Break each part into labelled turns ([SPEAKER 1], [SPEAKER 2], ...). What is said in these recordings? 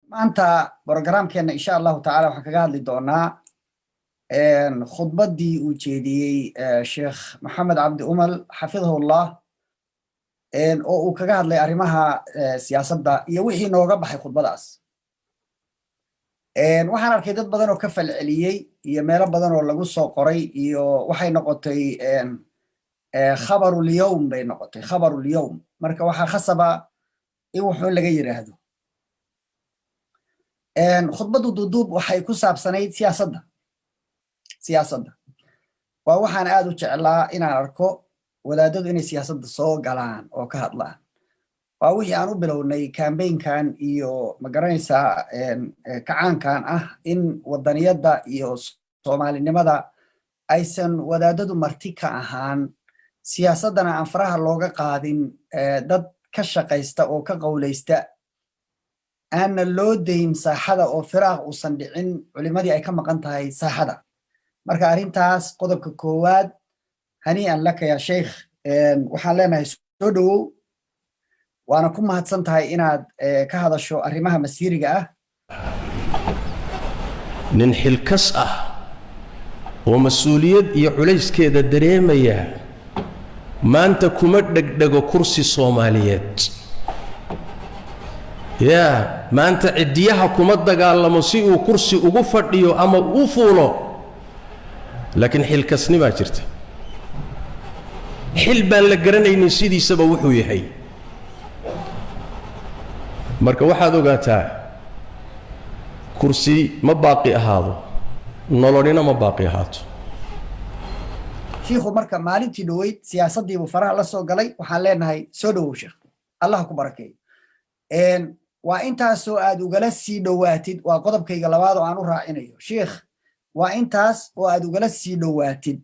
[SPEAKER 1] Maanta programkeena, insha Allahu tacala, waxaan kaga hadli doonaa khudbaddii uu jeediyey Sheekh Maxamed Cabdi Umal, xafidahullah, oo uu kaga hadlay arrimaha siyaasadda iyo wixii nooga baxay khudbadaas. Waxaan arkay dad badan oo ka falceliyey iyo meelo badan oo lagu soo qoray, iyo waxay noqotay khabarulyowm bay noqotay, khabarulyowm. Marka waxaa khasaba in wuxuun laga yidhaahdo. Khudbaddu duuduub waxay ku saabsanayd siyaasadda. Siyaasadda waa waxaan aad u jeclaa inaan arko wadaadadu inay siyaasadda soo galaan oo ka hadlaan. Waa wixii aan u bilownay campaignkan iyo, magaranaysaa, kacaankan ah in wadaniyadda iyo Soomaalinimada aysan wadaadadu marti ka ahaan, siyaasaddana aan faraha looga qaadin, dad ka shaqaysta oo ka qowlaysta aanna loo dayn saaxada, oo firaaq uusan dhicin, culimadii ay ka maqan tahay saaxada. Marka arrintaas qodobka koowaad, hanii'an laka ya sheikh, waxaan leenahay soo dhowow, waana ku mahadsan tahay inaad ka hadasho arrimaha masiiriga ah.
[SPEAKER 2] Nin xilkas ah oo mas-uuliyad iyo culayskeeda dareemaya maanta kuma dhegdhego kursi Soomaaliyeed. Yaa maanta ciddiyaha kuma dagaalamo si uu kursi ugu fadhiyo ama u fuulo, laakiin xilkasnimaa jirta. Xil baan la garanaynin sidiisaba wuxuu yahay. Marka waxaad ogaataa, kursi ma baaqi ahaado, nololina ma baaqi ahaato.
[SPEAKER 1] Shiikhu marka maalintii dhoweyd siyaasaddiibuu faraha la soo galay. Waxaan leenahay soo dhowow sheekh, Allah ku barakeeyo. Waa intaasoo aad ugala sii dhowaatid, waa qodobkayga labaad oo aan u raacinayo sheikh, waa intaas oo aad ugala sii dhowaatid.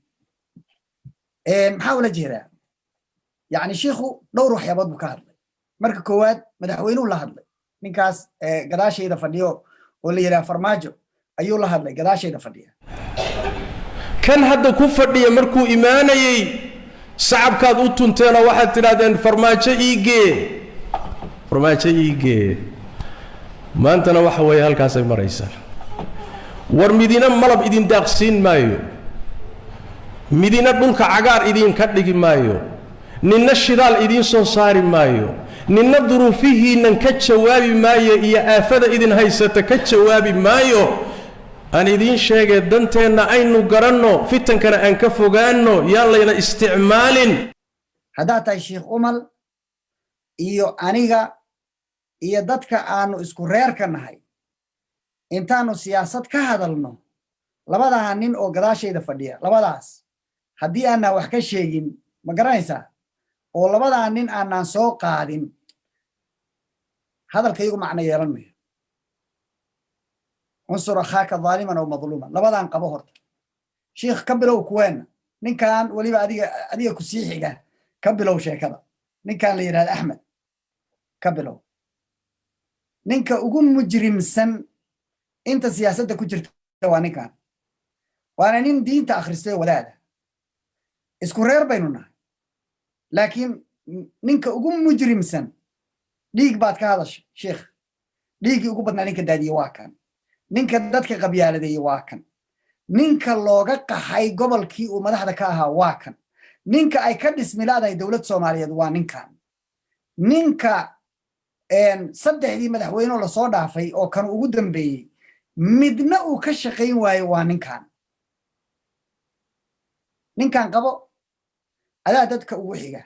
[SPEAKER 1] Maxaa ula jeedaa? Yacni, shiikhu dhowr waxyaabood buu ka hadlay. Marka koowaad, madaxweynuhu la hadlay. Ninkaas gadaashayda fadhiyo oo la yidhaha Farmaajo ayuu la hadlay, gadaashayda fadhiya.
[SPEAKER 2] Kan hadda ku fadhiya markuu imaanayey sacabkaad u tunteenoo waxaad tidhahdeen, "Farmaajo iigee, Farmaajo iigee." Maantana waxa weeye halkaasay maraysaa. War midina malab idin daaqsiin maayo, midina dhulka cagaar idinka dhigi maayo, ninna shidaal idiin soo saari maayo, ninna duruufihiinnan ka jawaabi maayo iyo aafada idin haysata ka jawaabi maayo. Aan idiin sheegee, danteenna aynu garanno, fitankana aan ka fogaanno, yaan layna isticmaalin.
[SPEAKER 1] Haddaad tahay Sheikh Umal iyo aniga iyo dadka aanu isku reerka nahay, intaanu siyaasad ka hadalno, labadaa nin oo gadaashayda fadhiya, labadaas haddii aanaan wax ka sheegin, ma garanaysaa, oo labadaa nin aanaan soo qaadin, hadalkaygu macno yeelan mayo. Unsur akhaaka dhaaliman aw madluuman. Labadaan qabo horta, sheikh, ka bilow kuweenna. Ninkan weliba adiga ku sii xiga ka bilow sheekada. Ninkan la yidhahda Axmed ka bilow. Ninka ugu mujrimsan inta siyaasadda ku jirta waa ninkan, waana nin diinta akhristay oo wadaada. Isku reer baynu nahay, laakiin ninka ugu mujrimsan, dhiig baad ka hadashay sheikh, dhiiggii ugu badnaa ninka daadiye waa kan, ninka dadka qabyaaladeeye waa kan, ninka looga qaxay gobolkii uu madaxda ka ahaa waa kan, ninka ay ka dhismilaadahay dowlad Soomaaliyeed waa ninkan, ninka saddexdii madaxweyneo lasoo dhaafay oo kan ugu dambeeyey midna uu ka shaqayn waayo waa ninkan. Ninkan qabo, adaa dadka ugu xiga,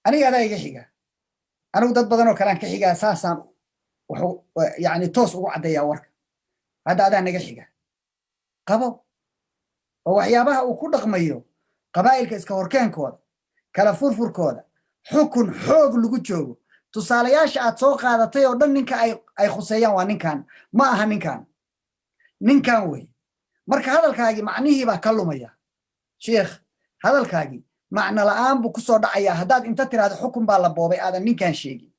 [SPEAKER 1] aniga adaa iga xiga, anigu dad badan oo kalean ka xigaa. Saasaan wuxuu yani toos ugu caddeeyaa warka. Hadda adaa naga xiga, qabo oo waxyaabaha uu ku dhaqmayo, qabaa'ilka iska horkeenkooda, kala furfurkooda, xukun xoog lagu joogo, tusaalayaasha aad soo qaadatay oo dhan ninka ay khuseeyaan waa ninkan, ma aha ninkan, ninkan wey. Marka hadalkaagii macnihii baa ka lumaya sheikh, hadalkaagii macno la'aan buu kusoo dhacayaa haddaad inta tiraahdo xukun baa la boobay aadan ninkan sheegin,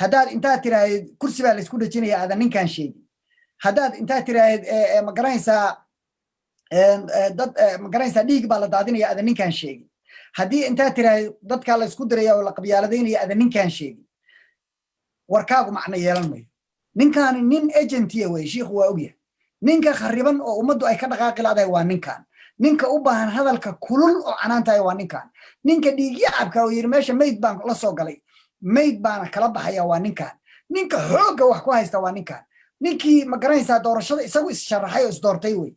[SPEAKER 1] haddaad intaad tiraahdeed kursi baa laysku dhejinaya aadan ninkan sheegin, haddaad intaad tiraahdeed, ma garanaysaa, dad, ma garanaysaa, dhiig baa la daadinaya aadan ninkan sheegin, haddii intaad tiraahdeed dadkaa la isku diraya oo la qabyaaladaynaya aadan ninkan sheegin, warkaagu macno yeelan mayo. Ninkaani nin agentiya wey. Shiikhu waa ogyahay ninka khariban oo ummaddu ay ka dhaqaaqi la'dahay waa ninkan. Ninka u baahan hadalka kulul oo canaantahay waa ninkan. Ninka dhiigyacabka oo yidhi meesha mayd baan la soo galay, mayd baana kala baxaya, waa ninkan. Ninka xoogga wax ku haysta waa ninkan. Ninkii, ma garanaysaa, doorashada isagu is-sharaxay oo isdoortay wey.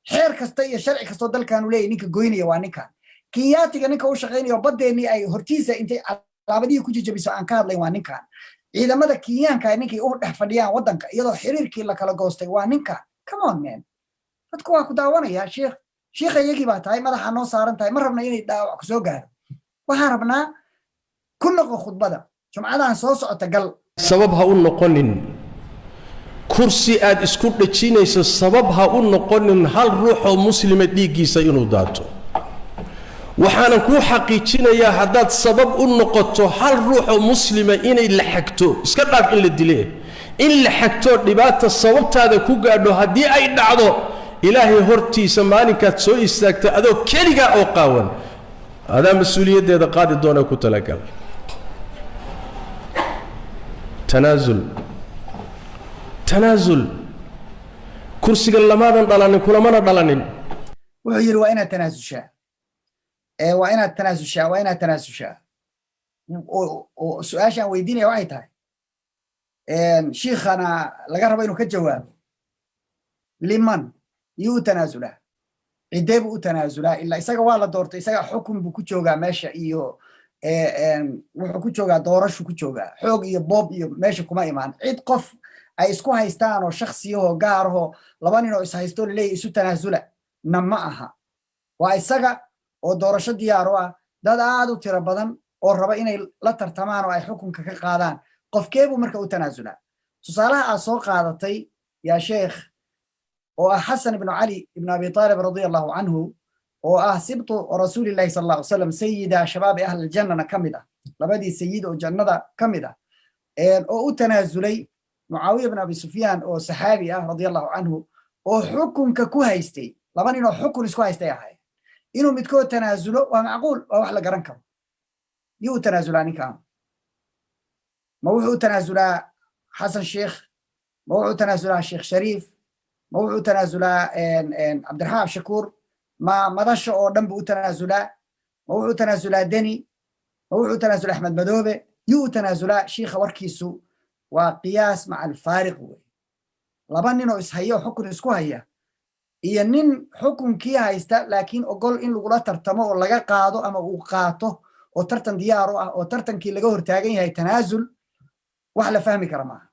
[SPEAKER 1] Xeer kasta iyo sharci kastoo dalkaanu leeyahy ninka goynaya waa ninkan. Kiyaatiga ninka u shaqaynaya oo baddeenii ay hortiisa intay calaabadihii ku jejabiso aan ka hadlayn waa ninkan. Ciidamada Kenyaanka ninkay u dhex fadhiyaan waddanka iyadoo xiriirkii la kala goostay waa ninkan. Come on, man, dadku waa ku daawanaya. Sheikh, shiikha iyagii baa tahay, madaxa noo saaran tahay. Ma rabna inay dhaawac ku soo gaaro. Waxaan rabnaa ku noqo khudbada jumcadan soo socota gal.
[SPEAKER 2] Sabab ha u noqonin kursi aad isku dhejinayso. Sabab ha u noqonin hal ruuxoo muslima dhiiggiisa inuu daato. Waxaanan kuu xaqiijinayaa, haddaad sabab u noqoto hal ruuxoo muslima inay la xagto, iska dhaaf in la dile, in la xagto, dhibaata sababtaada ku gaadho haddii ay dhacdo, Ilaahay hortiisa maalinkaad soo istaagta adoo keligaa oo qaawan, adaa mas-uuliyaddeeda qaadi doona. Ku talagal tanaasul. Tanaasul. Kursiga lamaadan dhalanin, kulamana dhalanin.
[SPEAKER 1] Wuxuu yidhi waa inaad tanaasushaa, waa inaad tanaasushaa, waa inaad tanaasushaa. Oo su-aashaan weydiinaya waxay tahay, shiikhana laga rabo inuu ka jawaabo: liman yuu u tanaasulaa? Ciddee buu u tanaasulaa? Ilaa isaga waa la doortay, isaga xukun buu ku joogaa meesha iyo wuxuu ku joogaa doorashu ku joogaa. Xoog iyo boob iyo meesha kuma imaan. Cid qof ay isku haystaan oo shaksiyahoo gaarahoo laba nin oo is haystoo laleeyahy isu tanaasula na ma aha. Waa isaga oo doorasho diyaar u ah, dad aad u tiro badan oo raba inay la tartamaan oo ay xukunka ka qaadaan. Qofkee buu marka u tanaasulaa? Tusaalaha aad soo qaadatay, yaa sheekh, oo ah Xasan ibnu Cali ibnu Abi Taalib radia Allahu canhu, oo ah sibtu Rasuulillahi sal alla ly slam, sayida shabaabi ahli aljannana ka mid ah, labadii sayid oo jannada ka mid ah, oo u tanaasulay Mucaawiya ibn Abi Sufyaan oo saxaabi ah radia Allahu canhu, oo xukunka ku haystay, laba nin oo xukun isku haystay ahay, inuu midkood tanaasulo waa macquul, waa wax la garan karo. Yuu u tanaasulaa ninkaan? Ma wuxuu u tanaasulaa Xasan Sheikh? Ma wuxuu u tanaasulaa Sheekh Shariif? Ma wuxuu u tanaasulaa Cabdiraxmaan Abshakuur? Ma madasha oo dhan buu u tanaasulaa? Ma wuxuu u tanaasulaa Deni? Ma wuxuu u tanaasulaa Axmed Madoobe? Yuu u tanaasulaa? Shiikha warkiisu waa qiyaas maca alfaariq wey. Laba nin oo ishaya oo xukun isku haya iyo nin xukunkii haysta laakiin ogol in lagula tartamo oo laga qaado ama uu qaato oo tartan diyaar u ah oo tartankii laga hortaagan yahay, tanaasul wax la fahmi kara maaha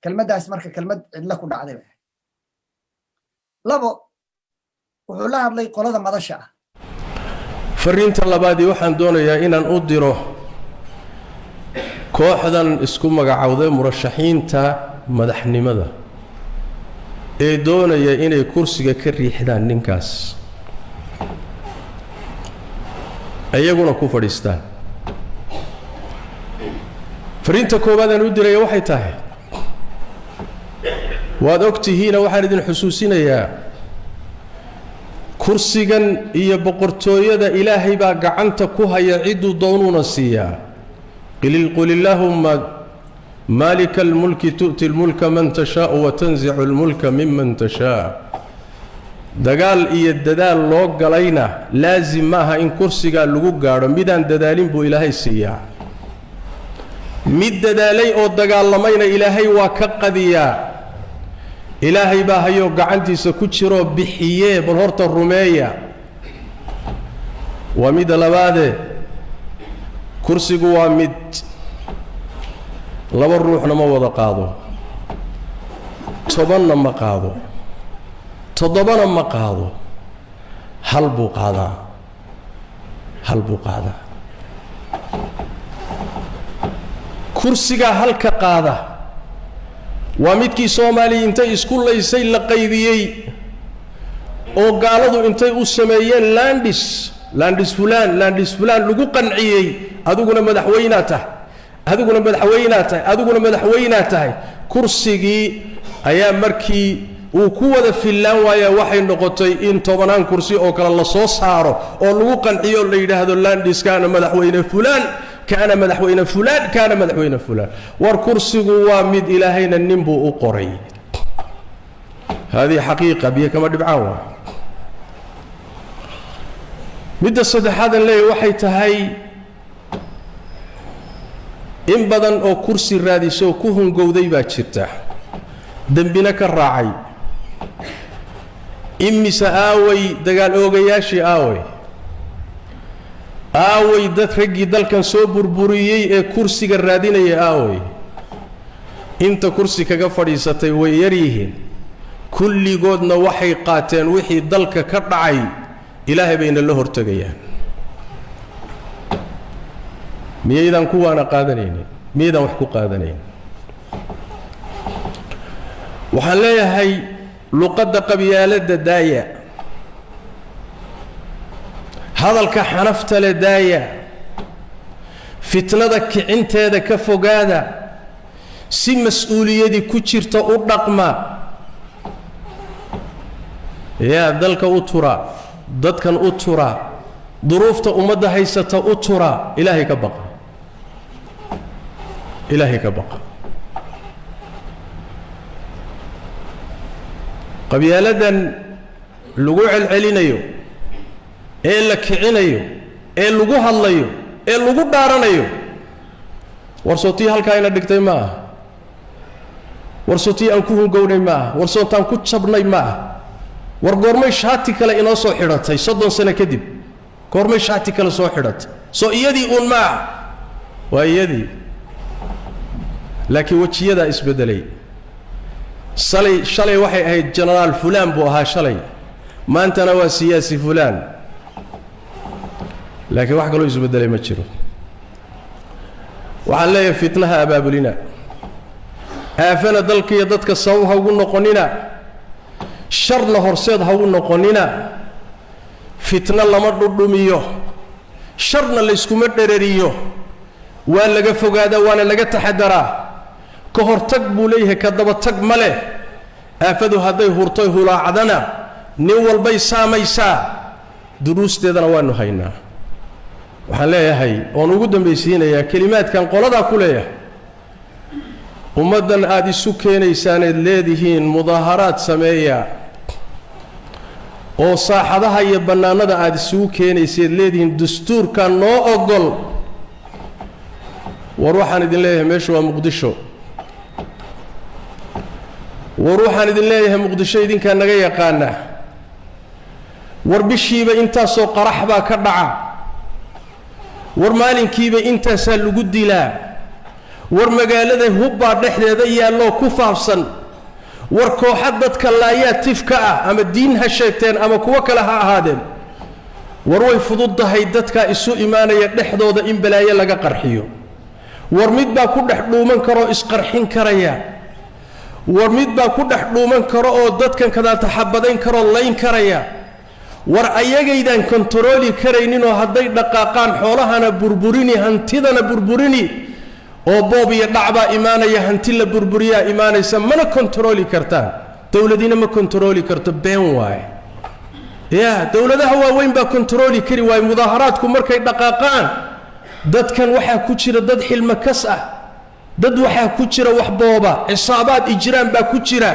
[SPEAKER 1] kelmaddaas. Marka kelmad cidla ku dhacday bay ahayd. Labo, wuxuu la hadlay qolada madasha ah.
[SPEAKER 2] Fariinta labaadii waxaan doonayaa inaan u diro kooxdan isku magacowday murashaxiinta madaxnimada ee doonaya inay kursiga ka riixdaan ninkaas, iyaguna ku fadhiistaan. Fariinta koowaad aan u diraya waxay tahay, waad og tihiina, waxaan idin xusuusinayaa, kursigan iyo boqortooyada Ilaahay baa gacanta ku haya, cidduu doonuuna siiyaa. Qul illaahumma maalika almulki tu'ti lmulka man tashaau watanzicu almulka miman tashaa. Dagaal iyo dadaal loo galayna laasim maaha in kursigaa lagu gaadho. Midaan dadaalin buu Ilaahay siiyaa, mid dadaalay oo dagaalamayna Ilaahay waa ka qadiyaa. Ilaahay baa hayoo gacantiisa ku jiroo bixiyee. Bal horta rumeeya. Waa midda labaadee, kursigu waa mid laba ruuxna ma wada qaado, 10-na ma qaado, 7-na ma qaado, hal buu qaadaa, hal buu qaadaa. Kursigaa halka qaada waa midkii Soomaaliya intay isku laysay la qaybiyey, oo gaaladu intay u sameeyeen landis, landis fulaan, landis fulaan lagu qanciyey. Adiguna madaxweynaa tahay, adiguna madaxweynaa tahay, adiguna madaxweynaa tahay. Kursigii ayaa markii uu ku wada fillaan waaya, waxay noqotay in tobanaan kursi oo kale la soo saaro oo lagu qanciyo, la yidhaahdo landiskaana madaxweyne fulaan. Kaana madaxweyne fulaan, kaana madaxweyne fulaan. War kursigu waa mid, Ilaahayna nin buu u qoray. Haadihi xaqiiqa, biyo kama dhibcaan. Waa midda saddexaadan leeyahy. Waxay tahay in badan oo kursi raadisoo ku hungowday baa jirta, dembina ka raacay. Imise aaway dagaal oogayaashii? Aaway, aaway dad raggii dalkan soo burburiyey ee kursiga raadinaya? Aaway inta kursi kaga fadhiisatay? Way yar yihiin. Kulligoodna waxay qaateen wixii dalka ka dhacay, Ilaahay bayna la hortegayaan. Miyaydaan kuwaana qaadanaynin? Miyaydaan wax ku qaadanaynin? Waxaan leeyahay, luqadda qabyaaladda daaya, hadalka xanafta le daaya, fitnada kicinteeda ka fogaada, si mas-uuliyadii ku jirta u dhaqma. Yaa dalka u tura, dadkan u tura, duruufta ummadda haysata u tura. Ilaahay ka baqa, Ilaahay ka baqa. Qabyaaladan lagu celcelinayo ee la kicinayo ee lagu hadlayo ee lagu dhaaranayo, war sootii halkaa ina dhigtay ma aha? War sootii aan ku hungownay ma aha? War sootaan ku jabnay ma aha? War goormay shaati kale inoo soo xidhatay? 30 sano kadib goormay shaati kale soo xidhatay? Soo iyadii uun ma aha? Waa iyadii, laakiin wejiyadaa isbeddelay. Salay shalay waxay ahayd genaraal fulaan buu ahaa shalay, maantana waa siyaasi fulaan, laakiin wax kaloo isbeddelay ma jiro. Waxaan leeyahay, fitnaha abaabulina, aafana dalka iyo dadka sabab ha ugu noqonina, sharna horseed ha ugu noqonina. Fitno lama dhudhumiyo, sharna layskuma dherariyo. Waa laga fogaadaa, waana laga taxadaraa. Ka hortag buu leeyahay, ka dabatag ma leh. Aafadu hadday hurtoy hulaacdana, nin walbay saamaysaa, duruusteedana waanu haynaa. Waxaan leeyahay oon ugu dambaysiinayaa kelimaadkan qoladaa ku leeyahay: ummaddan aada isu keenaysaaneed leedihiin mudaaharaad sameeya, oo saaxadaha iyo bannaanada aada isugu keenayseed leedihiin dastuurka noo ogol, war waxaan idin leeyahay, meeshu waa Muqdisho. War waxaan idin leeyahay, Muqdisho idinkaa naga yaqaana. War bishiiba intaasoo qarax baa ka dhaca, war maalinkiiba intaasaa lagu dilaa, war magaalada hubbaa dhexdeeda yaalloo ku faafsan, war kooxa dadka laayaa tifka ah, ama diin ha sheegteen ama kuwo kale ha ahaadeen. War way fududdahay dadkaa isu imaanaya dhexdooda in balaayo laga qarxiyo. War mid baa ku dhex dhuuman karoo isqarxin karaya, war mid baa ku dhex dhuuman karo oo dadkan kadaata xabadayn karoo layn karaya. War ayagaydaan kontarooli karayninoo hadday dhaqaaqaan xoolahana burburini, hantidana burburini, oo boob iyo dhacbaa imaanaya, hanti la burburiyaa imaanaysa. Mana kontarooli kartaan, dowladina ma kontarooli karto. Been waaye ya, dowladaha waaweyn baa kontarooli kari waaye mudaaharaadku markay dhaqaaqaan. Dadkan waxaa ku jira dad xilmo kas ah, dad waxaa ku jira wax booba, cisaabaad ijraan baa ku jira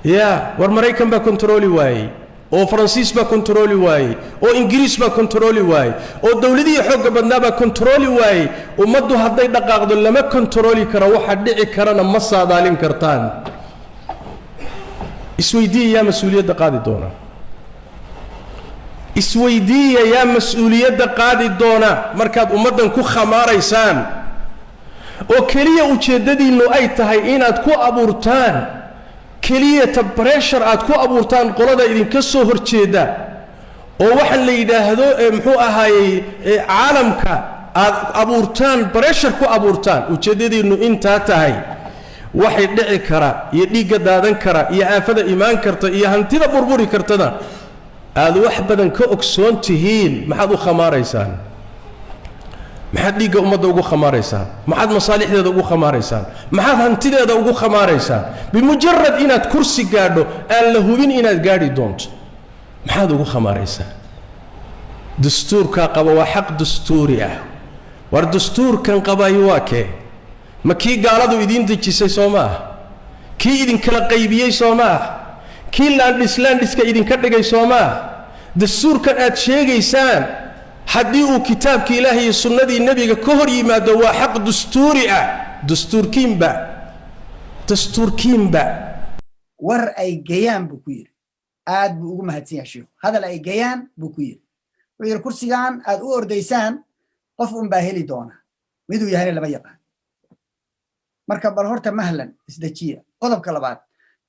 [SPEAKER 2] ya. War Maraykan baa kontarooli waayey, oo Faransiis baa kontarooli waayey, oo Ingiriis baa kontarooli waayey, oo dowladihii xoogga badnaa baa kontarooli waayey. Ummaddu hadday dhaqaaqdo lama kontarooli karo, waxa dhici karana ma saadaalin kartaan. Isweydiiya, yaa mas-uuliyadda qaadi doona? Isweydiiya, yaa mas-uuliyadda qaadi doona markaad ummaddan ku khamaaraysaan oo keliya ujeeddadiinnu ay tahay inaad ku abuurtaan keliya ta pressure, aad ku abuurtaan qolada idinka soo horjeeda, oo waxaan la yidhaahdo muxuu ahaayey caalamka aad abuurtaan pressure ku abuurtaan, ujeeddadiinnu intaa tahay, waxay dhici kara iyo dhiigga daadan kara iyo aafada imaan karta iyo hantida burburi kartana aad wax badan ka ogsoon tihiin, maxaad u khamaaraysaan? Maxaad dhiigga ummadda ugu khamaaraysaan? Maxaad masaalixdeeda ugu khamaaraysaan? Maxaad hantideeda ugu khamaaraysaan? Bimujarad inaad kursi gaadho aan la hubin inaad gaadhi doonto, maxaad ugu khamaaraysaan? Dastuurkaa qaba, waa xaq dastuuri ah. War dastuurkan qabaayo waa kee? Ma kii gaaladu idiin dejisay soo ma ah? Kii idinkala qaybiyey soo ma ah? Kii laandhiska idinka dhigay soo ma ah? Dastuurkan aad sheegaysaan haddii uu kitaabka Ilaahay iyo sunnadii nebiga ka hor yimaado waa xaq dastuuri ah. Dastuurkiinba, dastuurkiinba.
[SPEAKER 1] War ay gayaan buu ku yidhi. Aad buu ugu mahadsan yahay sheikhu. Hadal ay gayaan buu ku yidhi. Wuxuu yidhi kursigan aad u ordaysaan qof un baa heli doona, miduu yahayna lama yaqaan. Marka bal horta mahlan isdejiya. Qodobka labaad,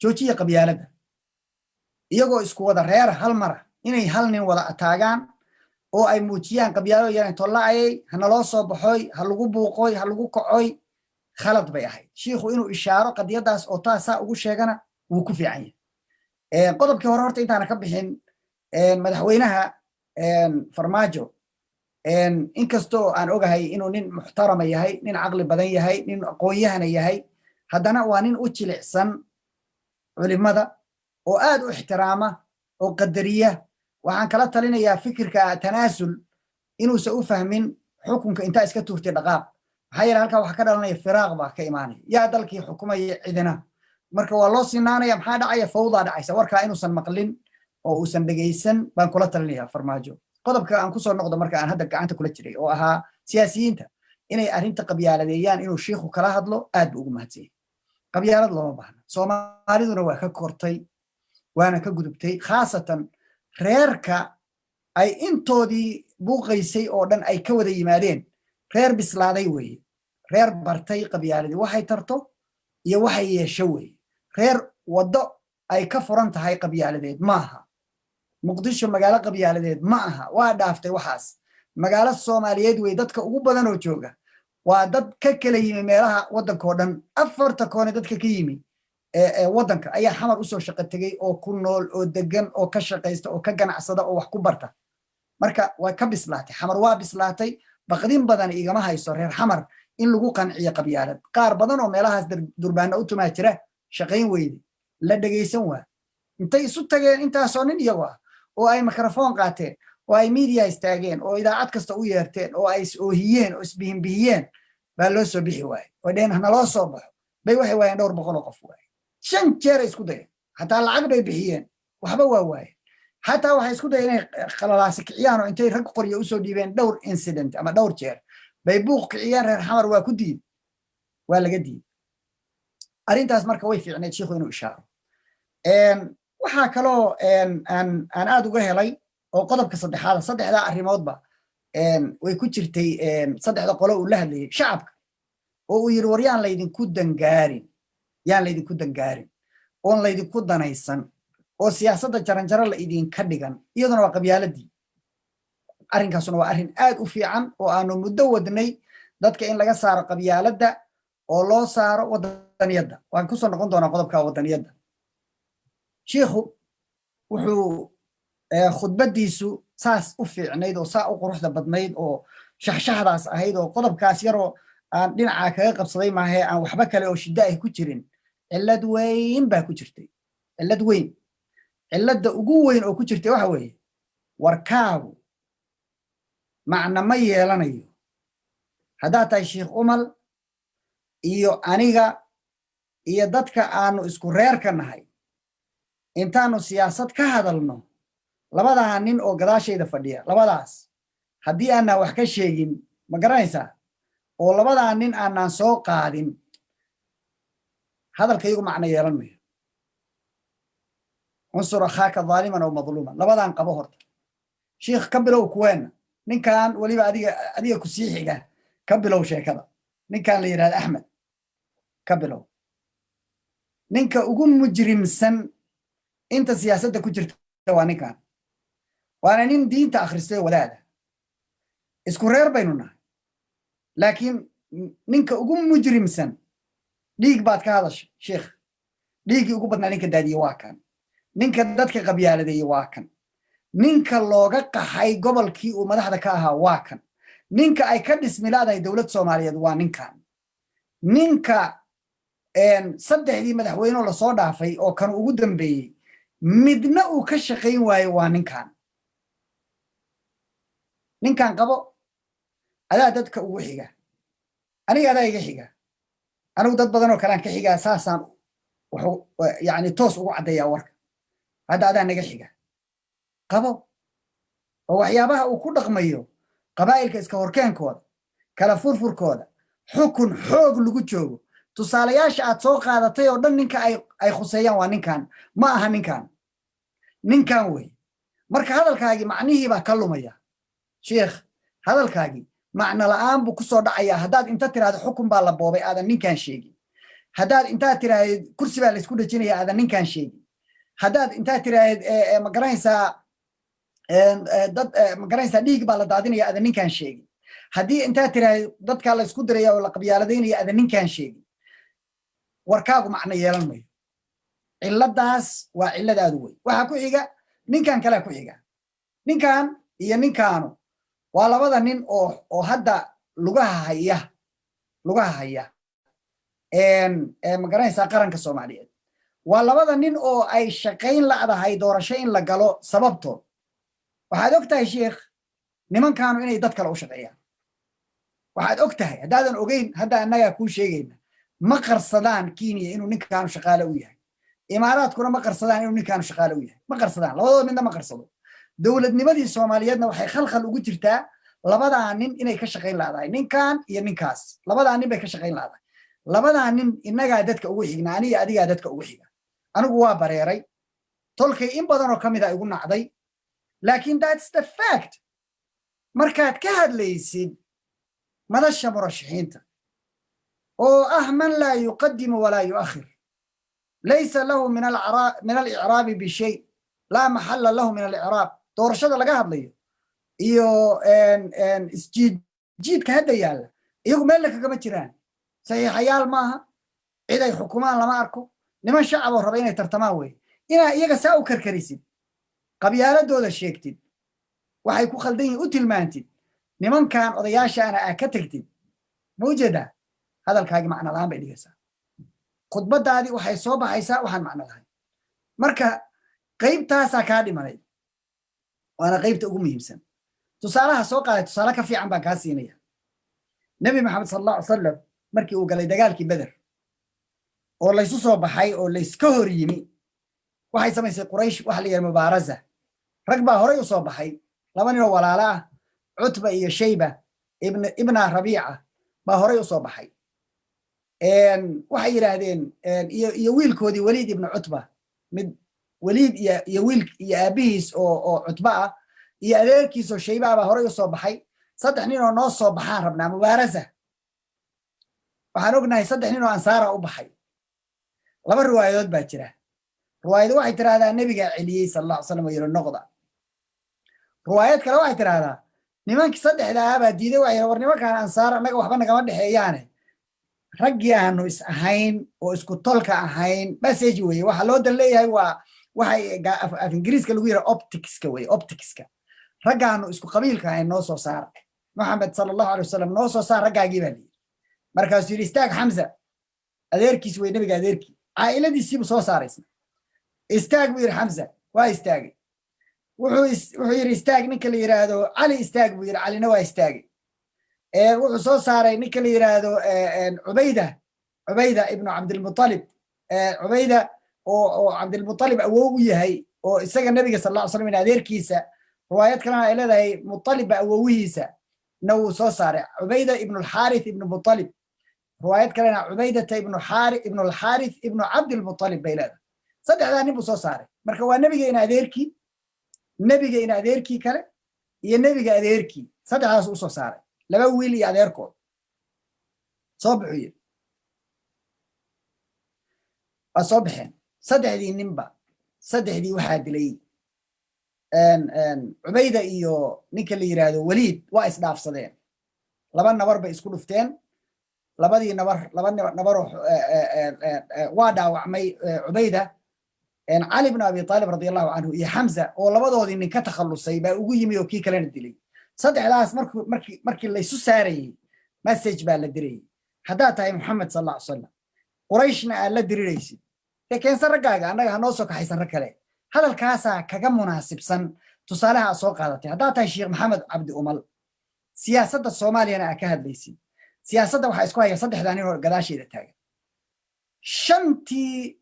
[SPEAKER 1] joojiya qabyaaladda. Iyagoo isku wada reera hal mara inay hal nin wada ataagaan oo ay muujiyaan qabyaalo yaran tollaayay, hanaloo soo baxoy, ha lagu buuqoy, ha lagu kacoy, khalad bay ahayd. Shiikhu inuu ishaaro qadiyadaas oo taasaa ugu sheegana wuu ku fiican yahay. Qodobkii hore horta intaana ka bixin, madaxweynaha Farmaajo, inkastoo aan ogahay inuu nin muxtarama yahay, nin caqli badan yahay, nin aqoon-yahana yahay, haddana waa nin u jilicsan culimada oo aad u ixtiraama oo qadariya. Waxaan kala talinayaa fikirka tanaasul inuusan u fahmin xukunka intaa iska tuurtay dhaqaaq. Maxaa yeele halkaa waxaa ka dhalanaya firaaq baa ka imaanaya. Yaa dalkii xukumaya? Cidina. Marka waa loo sinaanaya. Maxaa dhacaya? Fawdaa dhacaysa. Warkaa inuusan maqlin oo uusan dhegaysan baan kula talinaya Farmaajo. Qodobka aan kusoo noqdo marka aan hadda gacanta kula jiray oo ahaa siyaasiyiinta inay arrinta qabyaaladeeyaan, inuu shiikhu kala hadlo aad buu ugu mahadsanyay. Qabyaalad looma baahna. Soomaaliduna waa ka kortay waana ka gudubtay, khaasatan reerka ay intoodii buuqaysay oo dhan ay ka wada yimaadeen. Reer bislaaday weeye, reer bartay qabyaaladii waxay tarto iyo waxay yeesho weeye. Reer waddo ay ka furan tahay qabyaaladeed maaha. Muqdisho magaalo qabyaaladeed ma aha, waa dhaaftay waxaas. Magaalo Soomaaliyeed wey. Dadka ugu badan oo jooga waa dad ka kala yimi meelaha waddankao dhan. Afarta koone dadka ka yimi ee waddanka ayaa Xamar usoo shaqo tegey oo ku nool oo degan oo ka shaqaysta oo ka ganacsada oo wax ku barta. Marka waa ka bislaatay Xamar, waa bislaatay. Baqdin badan igama hayso reer Xamar in lagu qanciyo qabyaalad. Qaar badan oo meelahaas durbaana u tumaa jira, shaqayn weyde, la dhegaysan waa. Intay isu tageen intaasoo nin iyagoo ah oo ay mikrafoon qaateen oo ay media istaageen oo idaacad kasta u yeerteen oo ay is oohiyeen oo isbihinbihiyeen baa loo soo bixi waayey oo dheen hanaloo soo baxo bay waxay waayeen dhowr boqol oo qof waaye. 5 jeer ay isku dayeen, xataa lacag bay bixiyeen, waxba waa waayeen. Xataa waxay isku dayeen inay khalalaasi kiciyaan oo intay rag qorya usoo dhiibeen dhowr incident ama dhowr jeer bay buuq kiciyeen. Reer Xamar waa ku diiday, waa laga diiday arrintaas. Marka way fiicneed shiikhu inuu ishaaro. Waxaa kaloo aan aad uga helay oo qodobka saddexaada, saddexdaa arrimoodba way ku jirtay, saddexda qolo uu la hadlayay, shacabka oo uu yidhi war yaan laydinku dangaarin, yaan laydinku dangaarin oon laydinku danaysan oo siyaasadda jaranjaro la idinka dhigan. Iyaduna waa qabyaaladii. Arrinkaasuna waa arrin aad u fiican oo aanu muddo wadnay, dadka in laga saaro qabyaaladda oo loo saaro waddaniyadda. Waan kusoo noqon doonaa qodobka waddaniyadda. Shiikhu wuxuu khudbaddiisu saas u fiicnayd oo saa u quruxda badnayd oo shaxshaxdaas ahayd oo qodobkaas yaroo aan dhinacaa kaga qabsaday maahee aan waxba kale oo shiddo ay ku jirin, cillad weyn baa ku jirtay. Cillad weyn, cilladda ugu weyn oo ku jirtay waxa weeye warkaagu macna ma yeelanayo haddaad tahay Sheikh Umal iyo aniga iyo dadka aanu isku reerka nahay intaanu siyaasad ka hadalno. Labadaa nin oo gadaashayda fadhiya, labadaas haddii aanaan wax ka sheegin, ma garanaysaa, oo labadaa nin aanaan soo qaadin, hadalkaygu macno yeelan mayo. Unsur akhaaka dhaaliman aw madluuman. Labadaan qabo horta, shiikh, ka bilow kuweenna. Ninkan weliba adiga ku sii xiga ka bilow sheekada. Ninkan la yidhahda Axmed ka bilow. Ninka ugu mujrimsan inta siyaasadda ku jirta waa ninkan, waana nin diinta akhristay oo wadaada. Isku reer baynu nahay, laakiin ninka ugu mujrimsan, dhiig baad ka hadashay sheikh, dhiiggii ugu badnaa ninka daadiye waa kan, ninka dadka qabyaaladeeye waa kan, ninka looga qaxay gobolkii uu madaxda ka ahaa waa kan, ninka ay ka dhismilaadahay dowlad Soomaaliyeed waa ninkan, ninka saddexdii madaxweyneo lasoo dhaafay oo kan ugu dambeeyey midna uu ka shaqayn waayo waa ninkan. Ninkan qabo. Adaa dadka ugu xiga, aniga adaa iga xiga, anigu dad badan oo kale aan ka xigaa. Saasaan wuxuu yani toos ugu caddeeyaa warka. Hadda adaa naga xiga. Qabo oo waxyaabaha uu ku dhaqmayo, qabaa'ilka iska horkeenkooda, kala furfurkooda, xukun xoog lagu joogo, tusaalayaasha aad soo qaadatay oo dhan, ninka ay khuseeyaan waa ninkan, ma aha ninkan. Ninkan wey. Marka hadalkaagii macnihii baa ka lumaya, sheikh. Hadalkaagii macno la'aan buu kusoo dhacayaa haddaad inta tiraahdo xukun baa la boobay aadan ninkan sheegin, haddaad intaad tiraahdeed kursi baa laysku dhejinaya aadan ninkan sheegin, haddaad intaad tiraahdeed, ma garanaysaa, dad, ma garanaysaa, dhiig baa la daadinaya aadan ninkan sheegin, haddii intaad tiraahdeed dadkaa la isku diraya oo la qabyaaladaynaya aadan ninkan sheegin, warkaagu macno yeelan mayo. Ciladaas waa cillad aad u weyn. Waxaa ku xiga ninkan kalea ku xiga. Ninkan iyo ninkaanu waa labada nin oo hadda lugaha haya, ma garanaysaa, qaranka Soomaaliyeed. Waa labada nin oo ay shaqayn la'dahay doorasho in la galo. Sababtood waxaad og tahay, sheikh, nimankaanu inay dad kale u shaqeeyaan. Waxaad og tahay, haddaadan ogeyn hadda annagaa kuu sheegayna, ma qarsadaan Kenya inuu ninkaanu shaqaale u yahay, Imaaraadkuna ma qarsadaan inuu ninkaanu shaqaale u yahay. Ma qarsadaan, labadooda midna ma qarsado. Dowladnimadii Soomaaliyeedna waxay khalkhal ugu jirtaa labadaa nin inay ka shaqayn la'dahay. Ninkan iyo ninkaas, labadaa nin bay ka shaqayn la'dahay. Labadaa nin innagaa dadka ugu xigna, aniga adigaa dadka ugu xiga. Anigu waa bareeray, tolkay in badan oo ka mid a igu nacday, laakiin that's the fact. Markaad ka hadlaysid madasha murashaxiinta oo ah man laa yuqadimu walaa yu'akhir, laysa lahu min alicraabi bishay, laa maxalla lahu min alicraab, doorashada laga hadlayo iyo isjiid jiidka hadda yaalla, iyagu meelna kagama jiraan. Saxiixayaal maaha, cid ay xukumaan lama arko. Niman shacab oo raba inay tartamaan weye. Inaa iyaga saa u karkarisid, qabyaaladooda sheegtid, waxay ku khaldan yihin u tilmaantid, nimankan odayaashaana aa ka tegtid, ma ujeedaa? Hadalkaagi macno la'aan bay dhigaysaa. Khudbaddaadii waxay soo baxaysaa waxaan macno lahayn. Marka qaybtaasaa kaa dhimanay, waana qaybta ugu muhiimsan. Tusaalaha soo qaaday tusaale ka fiican baan kaa siinaya. Nebi Maxamed sal Allah alay salam markii uu galay dagaalkii Beder oo laysu soo baxay oo layska hor yimi, waxay samaysay Quraysh waxa la yidhaha mubaaraza. Rag baa horay u soo baxay, laba ninoo walaalo ah, Cutba iyo Shayba ibna Rabiica, baa horay u soo baxay. Waxay yidhaahdeen, iyo wiilkoodii Waliid ibnu Cutba, mid Waliid iyo wiil iyo aabihiis oo Cutba ah iyo adeerkiis oo Shayba ah baa horay u soo baxay. Saddex nin oo noo soo baxaan rabnaa, mubaarasa. Waxaan ognahay saddex nin oo Ansaara u baxay. Laba riwaayadood baa jira. Riwaayad waxay tidhahdaa nebigaa celiyey sal alla ly slam oo yidhi noqda. Riwaayad kale waxay tidhahdaa nimankii saddexdaa baa diiday. Waxay war nimankaan Ansaar annaga waxba nagama dhexeeyaane, raggii aanu is ahayn oo isku tolka ahayn. Message weye waxaa loo dan leeyahay, waa waxay af Ingiriiska lagu yidhaha opticska weye, opticska. Raggaanu isku qabiilka ahayn noo soo saara. Maxamed sala Allahu alay wasalam, noo soo saar raggaagii baa layidhi. Markaasuu yidhi istaag Xamza, adeerkiis wey, nebiga adeerkii, caa'iladiisiibuu soo saaraysna. Istaag buu yidhi Xamza, waa istaagay. Wuxuu yidhi istaag ninka la yidhaahdo Cali, istaag buu yidhi. Calina waa istaagay. Wuxuu soo saaray ninka la yidhaahdo Cubayda, Cubayda ibnu Cabdilmutalib, Cubayda oo Cabdilmutalib awow u yahay, oo isaga nebiga sal alla ly slam in adeerkiisa. Riwaayad kalena ay leedahay Mutalib ba awowihiisa na wuu soo saaray, Cubayda ibnu Alxaarith ibnu Mutalib. Riwaayad kalena Cubaydata ibnu Alxaarith ibnu Cabdilmutalib bay leedahay. Saddexdaa nin buu soo saaray. Marka waa nebiga in adeerkii, nebiga in adeerkii kale iyo nebiga adeerkii, saddexdaas u soo saaray, laba wiil iyo adeerkood. Soo baxuu yidhi. Waa soo baxeen saddexdii ninba. Saddexdii waxaa dilay Cubayda iyo ninka la yidhaahdo Waliid. Waa isdhaafsadeen, laba nabar bay isku dhufteen. Labadii nabar, laba nabaroo waa dhaawacmay Cubayda. Cali bnu Abi Aalib radi Allahu canhu iyo Xamza oo labadoodii nin ka takhallusay baa ugu yimi oo kii kalena dilay. Saddexdaas markii laysu saarayey, message baa la dirayey. Haddaad tahay Muxamed sal alla ly salam, Qurayshna aad la diriraysid, dee keensan raggaaga, annaga ha noo soo kaxaysan rag kale. Hadalkaasaa kaga munaasibsan tusaalaha aad soo qaadatay. Haddaad tahay Sheekh Maxamed Cabdi Umal. Siyaasadda Soomaaliyana aa ka hadlaysid, siyaasadda waxaa isku haya saddexdaa nin oo gadaasheeda taagan. Shantii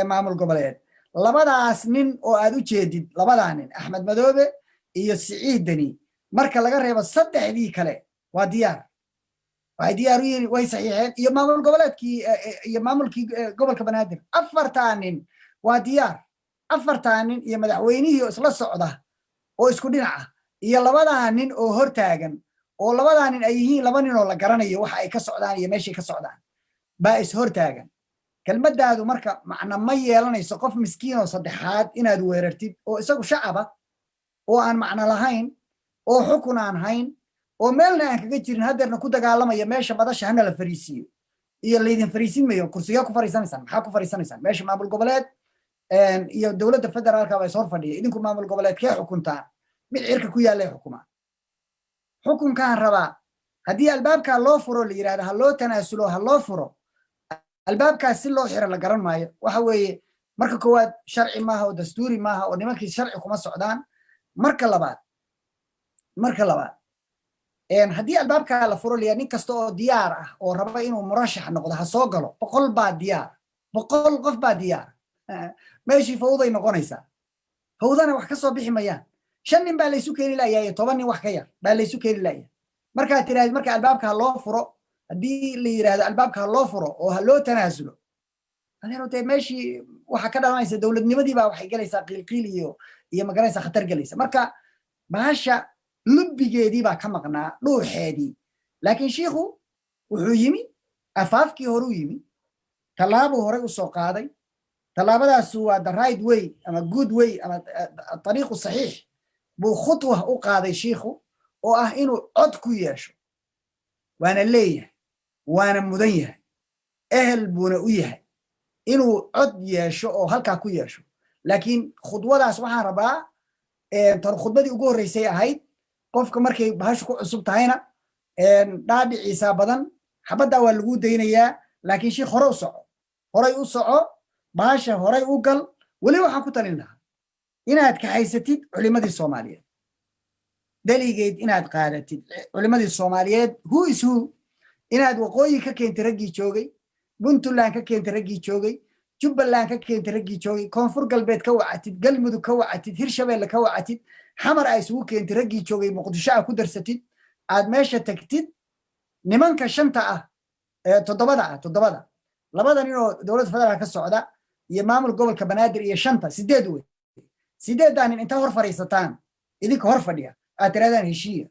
[SPEAKER 1] maamul goboleed, labadaas nin oo aad u jeedid, labadaa nin, Axmed Madoobe iyo Siciid Deni, marka laga reebo, saddexdii kale waa diyaar. Waxay diyaar u yihiin, way saxiixeen, iyo maamul goboleedkii iyo maamulkii gobolka Banaadir. Afartaa nin waa diyaar. Afartaa nin iyo madaxweynihii oo isla socda oo isku dhinac ah iyo labadaa nin oo hortaagan, oo labadaa nin ay yihiin laba nin oo la garanayo waxa ay ka socdaan iyo meeshay ka socdaan, baa is hortaagan. Kelmaddaadu marka macna ma yeelanayso qof miskiin oo saddexaad inaad weerartid, oo isagu shacaba, oo aan macno lahayn, oo xukun aan hayn, oo meelna aan kaga jirin, haddeerna ku dagaalamaya meesha madasha hana la fariisiiyo iyo laydin fariisin mayo. Kursigaa ku fariisanaysaan, maxaa ku fariisanaysaan? Meesha maamul goboleed iyo dowladda federaalka baa is hor fadhiya. Idinku maamul goboleed kee xukuntaan? Mid cirka ku yaallay xukumaan. Xukunkaan rabaa haddii albaabkaa loo furo, la yidhahda ha loo tanaasulo, ha loo furo albaabkaas, si loo xiro la garan maayo. Waxa weeye, marka koowaad sharci maaha oo dastuuri maaha, oo nimankii sharci kuma socdaan. Marka labaad, haddii albaabkaa la furo, layaa nin kasta oo diyaar ah oo raba inuu murashax noqdo ha soo galo, 100 baa diyaar, 100 qof baa diyaar. Meeshii fawday noqonaysaa, fawdana wax ka soo bixi mayaan. Shan nin baa laysu keeni layaa iyo 10 nin, wax ka yar baa laysu keeni layaa. Markaad tirahdid marka albaabka ha loo furo, haddii la yidhaahdo albaabka ha loo furo oo ha loo tanaasulo, adeero dee meeshii waxaa ka dhalanaysa dowladnimadii baa waxay gelaysaa qiilqiil iyo magaranaysa khatar gelaysa. Marka bahasha lubbigeedii baa ka maqnaa, dhuuxeedii. Laakiin shiikhu wuxuu yimi afaafkii horuu yimi, tallaabuu horey u soo qaaday. Tallaabadaasu waa the right way ama good way ama ariiqu saxiix buu khutwa u qaaday shiikhu, oo ah inuu cod ku yeesho. Waana leeyahay, waana mudan yahay, ehel buuna u yahay inuu cod yeesho oo halkaa ku yeesho. Laakiin khudwadaas waxaan rabaa, tan khudbadii ugu horreysay ahayd. Qofka markay bahashu ku cusub tahayna dhaadhiciisaa badan, xabaddaa waa lagu daynayaa. Laakiin shiikh, hore u soco, horay u soco, bahasha horay u gal. Weli waxaan ku talin lahaa inaad kaxaysatid culimadii Soomaaliyeed, delegate inaad qaadatid culimadii Soomaaliyeed, who is who, inaad Waqooyi ka keentay raggii joogay, Puntland ka keentay raggii joogay, Jubbaland ka keentay raggii joogay, Koonfur Galbeed ka wacatid, Galmudug ka wacatid, Hirshabeelle ka wacatid, Xamar aa isugu keentay raggii joogay, Muqdisho aa ku darsatid, aad meesha tagtid. Nimanka shanta ah, toddobada ah, toddobada, labada nin oo dowladda federaalka ka socda iyo maamul gobolka Banaadir iyo shanta, sideed wey. Sideeddaa nin inta hor fadhiisataan, idinka hor fadhiya, aad tirahdaan heshiiya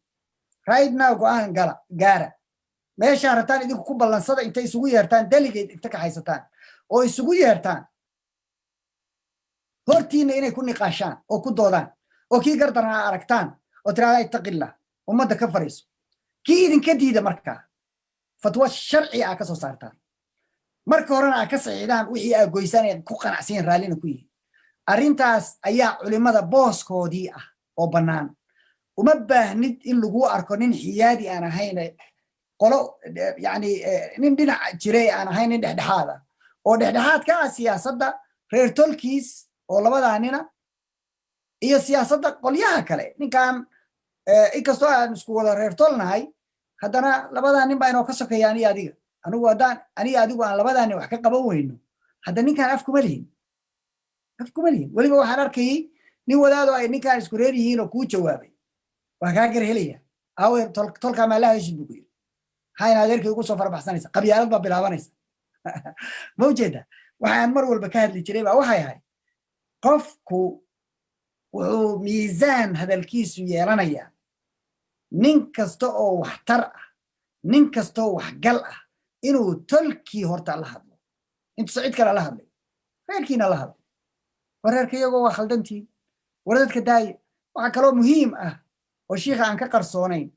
[SPEAKER 1] right now, go-aan gala, gaara, meeshaa rabtaan idinku ku ballansada. Intay isugu yeertaan delegate, inta ka haysataan oo isugu yeertaan, hortiina inay ku niqaashaan oo ku doodaan, oo kii gardarna aragtaan oo tirahdaa ittaqillah, ummadda ka fariiso. Kii idinka diida markaa fatwo sharci ah ka soo saartaan, marka horena aa ka saxiixdaan wixii aa goysaan ee ku qanacsanyiin, raallina ku yihiin. Arrintaas ayaa culimada booskoodii ah oo bannaan. Uma baahnid in lagu arko nin xiyaadi aan ahayn, qolo yani nin dhinac jiray aan ahayn, nin dhexdhexaad ah oo dhexdhexaad ka ah siyaasadda reer tolkiis oo labadaa nina iyo siyaasadda qolyaha kale. Ninkan inkastoo aan isku wada reer tolnahay, haddana labadaa nin baa inoo ka sokeeya. Aniga adiga, anigu haddaan aniga adigu aan labadaa nin wax ka qaban weyno, hadda ninkan afkuma lihin, afkuma lihin. Weliba waxaan arkayey nin wadaadoo ay ninkaan isku reer yihiin oo kuu jawaabay, waa kaa gar helaya. Aawe tolkaa maa la heshid buu ku yiri? Maxaa in adeerkay ugu soo farabaxsanaysa? Qabyaalad baa bilaabanaysa, ma ujeeda? Waxaan mar walba ka hadli jiray baa waxay ahayd, qofku wuxuu miisaan hadalkiisu yeelanayaa nin kasta oo waxtar ah, nin kasta oo waxgal ah, inuu tolkii horta la hadlo intuusa cid kale la hadlay. Reerkiina la hadlo, war reerka iyagoo waa khaldantiin, war dadka daaya. Waxaa kaloo muhiim ah oo shiikha aan ka qarsoonayn,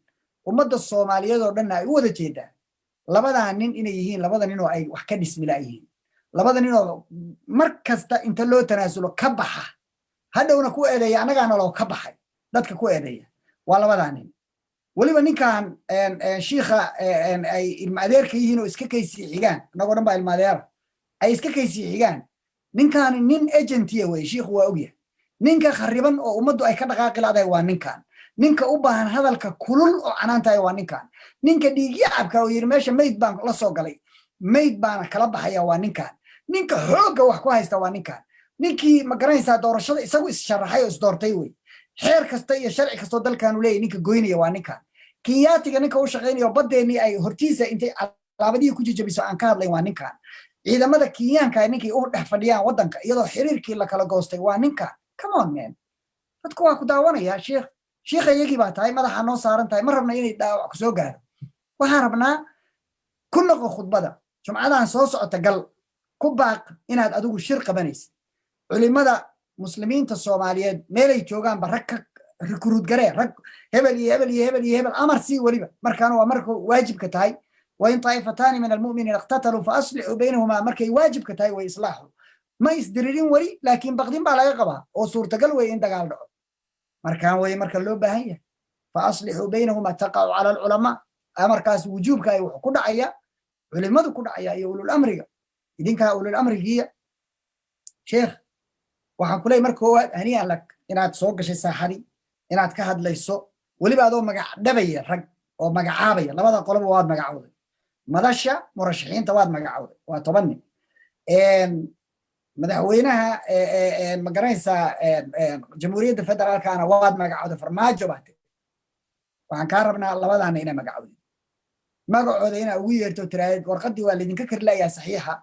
[SPEAKER 1] ummadda Soomaaliyeed oo dhanna ay u wada jeedaa, labadaa nin inay yihiin labada nin oo ay wax ka dhismila yihiin, labada nin oo mar kasta inta loo tanaasulo ka baxa, hadhowna ku eedeeya annagaana loo ka baxay, dadka ku eedeeya waa labadaa nin. Weliba ninkan shiikha ay ilma adeerka yihiin oo iska kaysii xigaan, annagoo dhan baa ilma adeera, ay iska kaysii xigaan. Ninkaani nin agentiya wey, shiikhu waa ogyahay. Ninka khariban oo ummaddu ay ka dhaqaaqi ladahay waa ninkan. Ninka u baahan hadalka kulul oo canaantahay waa ninkan. Ninka dhiigyacabka oo yidhi meesha mayd baan la soo galay, mayd baana kala baxaya, waa ninkan. Ninka xoogga wax ku haysta waa ninkan. Ninkii, ma garanaysaa, doorashada isagu is-sharaxay oo isdoortay wey. Xeer kasta iyo sharci kastoo dalkaanu leeyahy ninka goynaya waa ninkan. Kenyaatiga ninka u shaqaynaya oo baddeenii ay hortiisa intay calaabadihii ku jejabiso aan ka hadlayn waa ninkan. Ciidamada Kenyaanka ninkay u dhex fadhiyaan waddanka iyadoo xiriirkii la kala goostay waa ninkan. Come on, man, dadku waa ku daawanaya, sheikh. Shiikha iyagii baa tahay, madaxa noo saaran tahay. Ma rabna inay dhaawac kusoo gaaro. Waxaan rabnaa ku noqo khudbada jumcadan soo socota, gal ku baaq inaad adigu shir qabanaysid. Culimada Muslimiinta Soomaaliyeed meelay joogaanba rag ka recruit garee, rag hebel iyo hebel iyo hebel iyo hebel, amar sii weliba. Markaana waa marka waajibka tahay وإن طائفتان من المؤمنين اقتتلوا فأصلحوا بينهما. Markay waajibka tahay way islaaxu. Ma isdiririn weli, laakiin baqdin baa laga qabaa oo suurtagal wey in dagaal dhaco. Markaan wey marka loo baahan yahay فأصلحوا بينهما تقع على العلماء. Amarkaas wujuubka ay wuxuu ku dhacaya culimadu ku dhacaya iyo ulul amriga. Idinkaa ulul amrigiya. Sheekh, waxaan ku leeyahay marka koowaad هنيئا لك inaad soo gashay saaxadii, inaad ka hadlayso weliba adoo magac dhabaya rag oo magacaabaya. Labada qoloba waad magacowday, madasha murashaxiinta waad magacowday, waa 10 nin. Madaxweynaha, ma garanaysaa, Jamhuuriyadda Federaalkana waad magacowday, Farmaajo baa tiri. Waxaan kaa rabnaa labadaana inaa magacowday, magacooda inaa ugu yeerto, tiraahdeed warqaddii waa laydinka karlayaa saxiixa,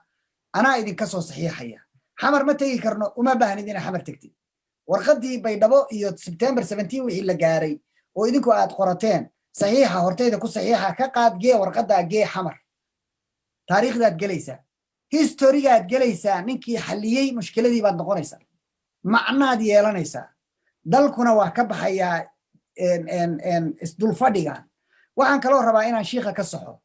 [SPEAKER 1] anaa idinka soo saxiixaya. Xamar ma tegi karno, uma baahnid inaa Xamar tegtid. Warqaddii Baydhabo iyo September 17 wixii la gaaray oo idinku aad qorateen, saxiixa hortayda ku saxiixa, ka qaad, gee warqaddaa, gee Xamar. Taariikhdaad gelaysaa, historygaad gelaysaa, ninkii xalliyey mushkiladii baad noqonaysaa, macnaad yeelanaysaa. Dalkuna waa ka baxayaa isdulfadhigan. Waxaan kaloo rabaa inaan shiika ka saxo.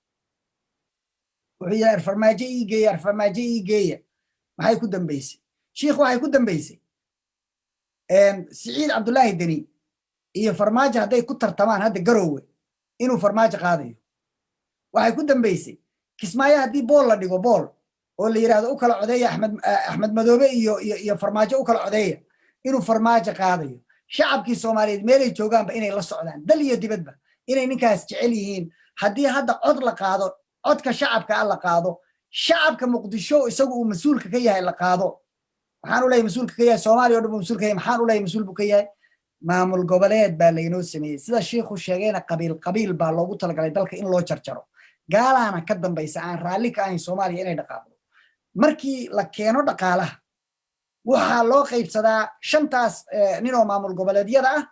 [SPEAKER 1] Wuxuu yidhi "Arfarmaajo ii geeya, arfarmaajo ii geeya." Maxay ku dambeysay, shiikh? Waxay ku dambeysay Siciid Cabdullaahi Deni iyo Farmaajo hadday ku tartamaan hadda Garoowe inuu Farmaajo qaadayo. Waxay ku dambeysay Kismaayo haddii poll la dhigo, poll oo la yidhahdo u kala codeeya Axmed Madoobe iyo Farmaajo u kala codeeya, inuu Farmaajo qaadayo. Shacabkii Soomaaliyeed meelay joogaanba inay la socdaan, dal iyo dibadba, inay ninkaas jecel yihiin. Haddii hadda cod la qaado, codka shacabka a la qaado, shacabka Muqdisho isagu uu mas-uulka ka yahay la qaado. Maxaan u leeyahay mas-uulka ka yahay? Soomaaliya o dhan buu mas-uul ka yahay. Maxaan u leeyahay mas-uul buu ka yahay? Maamul goboleed baa laynoo sameeyey, sida shiikhu sheegayna qabiil qabiil baa loogu talagalay dalka in loo jarjaro. Gaalaana ka dambaysa aan raalli ka ahayn Soomaaliya inay dhaqaaqdo. Markii la keeno dhaqaalaha, waxaa loo qaybsadaa shantaas nin oo maamul goboleedyada ah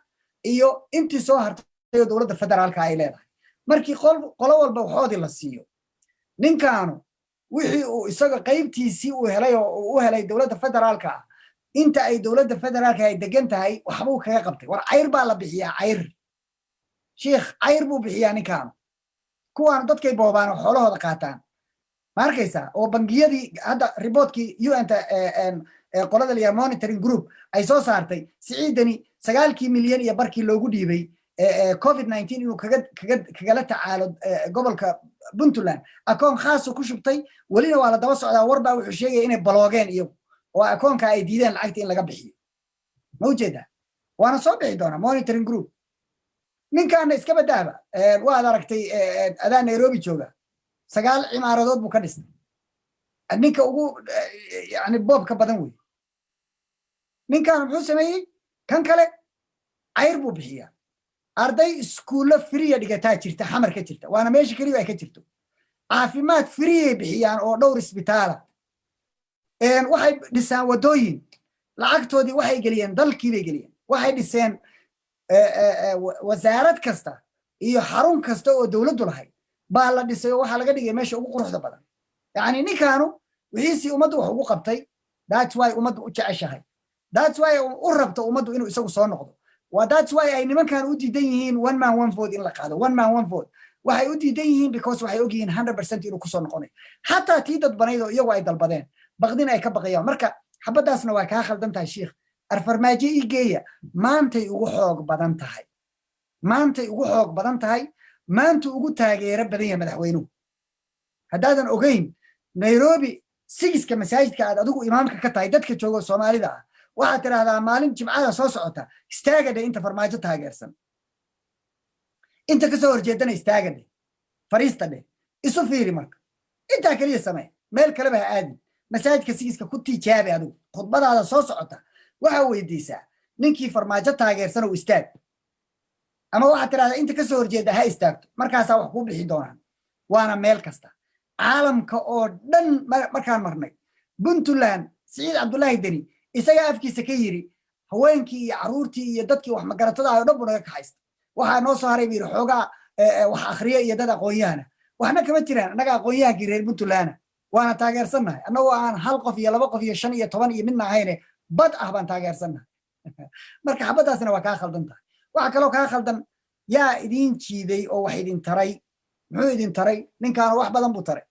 [SPEAKER 1] iyo intii soo hartay oo dowladda federaalka ay leedahay. Markii qolo walba waxoodii la siiyo, ninkaanu wixii uu isaga qaybtiisii uu helay oo uu u helay dowladda federaalka ah, inta ay dowladda federaalka ay degan tahay waxbuu kaga qabtay. War, cayr baa la bixiyaa, cayr, shiikh, cayr buu bixiyaa ninkaanu. Kuwaanu dadkay boobaan oo xoolahooda qaataan, ma arkaysaa? Oo bangiyadii hadda reportkii UN-ta qolada la monitoring group ay soo saartay, Siciidani 9-kii milyan iyo barkii loogu dhiibay COVID-19 inuu kaga kaga kagala tacaalo gobolka Puntland, akoon khaasu ku shubtay. Welina waa la daba socdaa. War baa wuxuu sheegaya inay baloogeen iyagu oo akoonka ay diideen lacagta in laga bixiyo. Ma ujeedaa? Waana soo bixi doonaa monitoring group. Ninkaana iska badaaba, waad aragtay, adaa Nairobi jooga, 9 cimaaradood buu ka dhisnay. Ninka ugu yani boobka badan wey ninkan. Muxuu sameeyey kan kale? Cayr buu bixiyaa. Arday iskuullo free ah dhigataa jirta, Xamar ka jirta, waana meesha keliya ay ka jirto. Caafimaad free ay bixiyaan oo dhowr isbitaala. Waxay dhisaan waddooyin. Lacagtoodii waxay geliyeen dalkii bay geliyeen. Waxay dhiseen wasaarad kasta iyo xarun kasta oo dowladdu lahayd baa la dhisay oo waxaa laga dhigay meesha ugu quruxda badan. Yacni ninkaanu wixiisii ummaddu wax ugu qabtay. That's why ummaddu u jeceshahay, that's why u rabto ummaddu inuu isagu soo noqdo. Waa that's why ay nimankan u diidan yihiin one man one vote in la qaado. One man one vote waxay u diidan yihiin because waxay og yihiin 100% inuu kusoo noqonayo, xataa tii dadbanayd oo iyagu ay dalbadeen, baqdin ay ka baqayaan. Marka xabaddaasna waa kaa khaldan tahay, shiikh. "Arfarmaajo ii geeya" maantay ugu xoog badan tahay, maantay ugu xoog badan tahay, maanta ugu taageero badan yahay madaxweynuhu. Haddaadan ogeyn, Nairobi sigiska masaajidka aad adigu imaamka ka tahay, dadka joogo Soomaalida ah, waxaad tidhaahdaa maalin Jimcada soo socota istaaga dhe inta Farmaajo taageersan. Inta ka soo horjeedana istaaga dheh, fariista dheh, isu fiiri. Marka intaa keliya samee, meel kaleba ha aadin. Masaajidka sigiska ku tijaabi. Adigu khudbadaada soo socota waxaa weydiisaa ninkii Farmaajo taageersan oo istaag, ama waxaad tidhahdaa inta ka soo horjeeda ha istaagto. Markaasaa wax kuu bixi doonaan. Waana meel kasta caalamka oo dhan markaan marnay. Puntland, Siciid Cabdullaahi Deni isagaa afkiisa ka yiri, haweenkii iyo carruurtii iyo dadkii wax magaratada ah oo dhan buu naga kaxaysta. Waxaa noo soo haray, buu yidhi, xoogaa wax akhriya iyo dad aqoon-yahana. Waxna kama jiraan. Annaga aqoon-yahankii reer Puntlandna waana taageersannahay, annagoo aan hal qof iyo laba qof iyo shan iyo 10 iyo midna ahayne, bad ah baan taageersannahay. Marka xabaddaasna waa kaa khaldan tahay. Waxaa kaloo kaa khaldan, yaa idiin jiiday oo wax idin taray? Muxuu idin taray ninkaanu? Wax badan buu taray.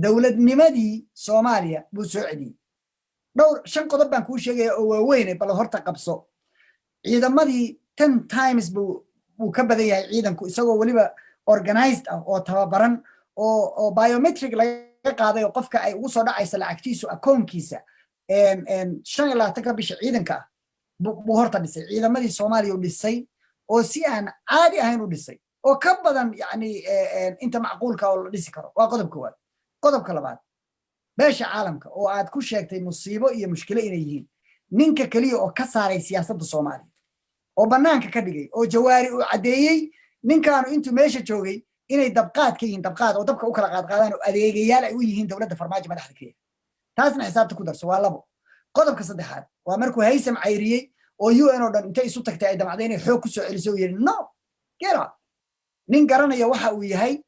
[SPEAKER 1] Dowladnimadii Soomaaliya buu soo celiyey. Dhowr, shan qodob baan kuu sheegaya oo waaweyne, bal horta qabso. Ciidamadii 10 times buu ka badan yahay ciidanku, isagoo weliba organized ah oo tababaran oo biometric laga qaaday, oo qofka ay ugu soo dhacaysa lacagtiisu akoonkiisa 25-ka bisha. Ciidanka ah buu horta dhisay. Ciidamadii Soomaaliya u dhisay oo si aan caadi ahayn u dhisay oo ka badan, yani, inta macquulka oo la dhisi karo. Waa qodob koowaad. Qodobka labaad, beesha caalamka oo aad ku sheegtay musiibo iyo mushkilo inay yihiin, ninka keliya oo ka saaray siyaasadda Soomaaliya oo bannaanka ka dhigay oo Jawaari uu caddeeyey ninkaanu intuu meesha joogay inay dabqaad ka yihiin, dabqaad oo dabka u kala qaadqaadaan oo adeegayaal ay u yihiin dowladda Farmaajo madaxda ka yahay. Taasna xisaabta ku darso, waa labo. Qodobka saddexaad waa markuu Haysam cayriyey oo UN oo dhan intay isu tagtay ay damacday inay xoog ku soo celiso, uu yidhi, "No, get out." Nin garanaya waxa uu yahay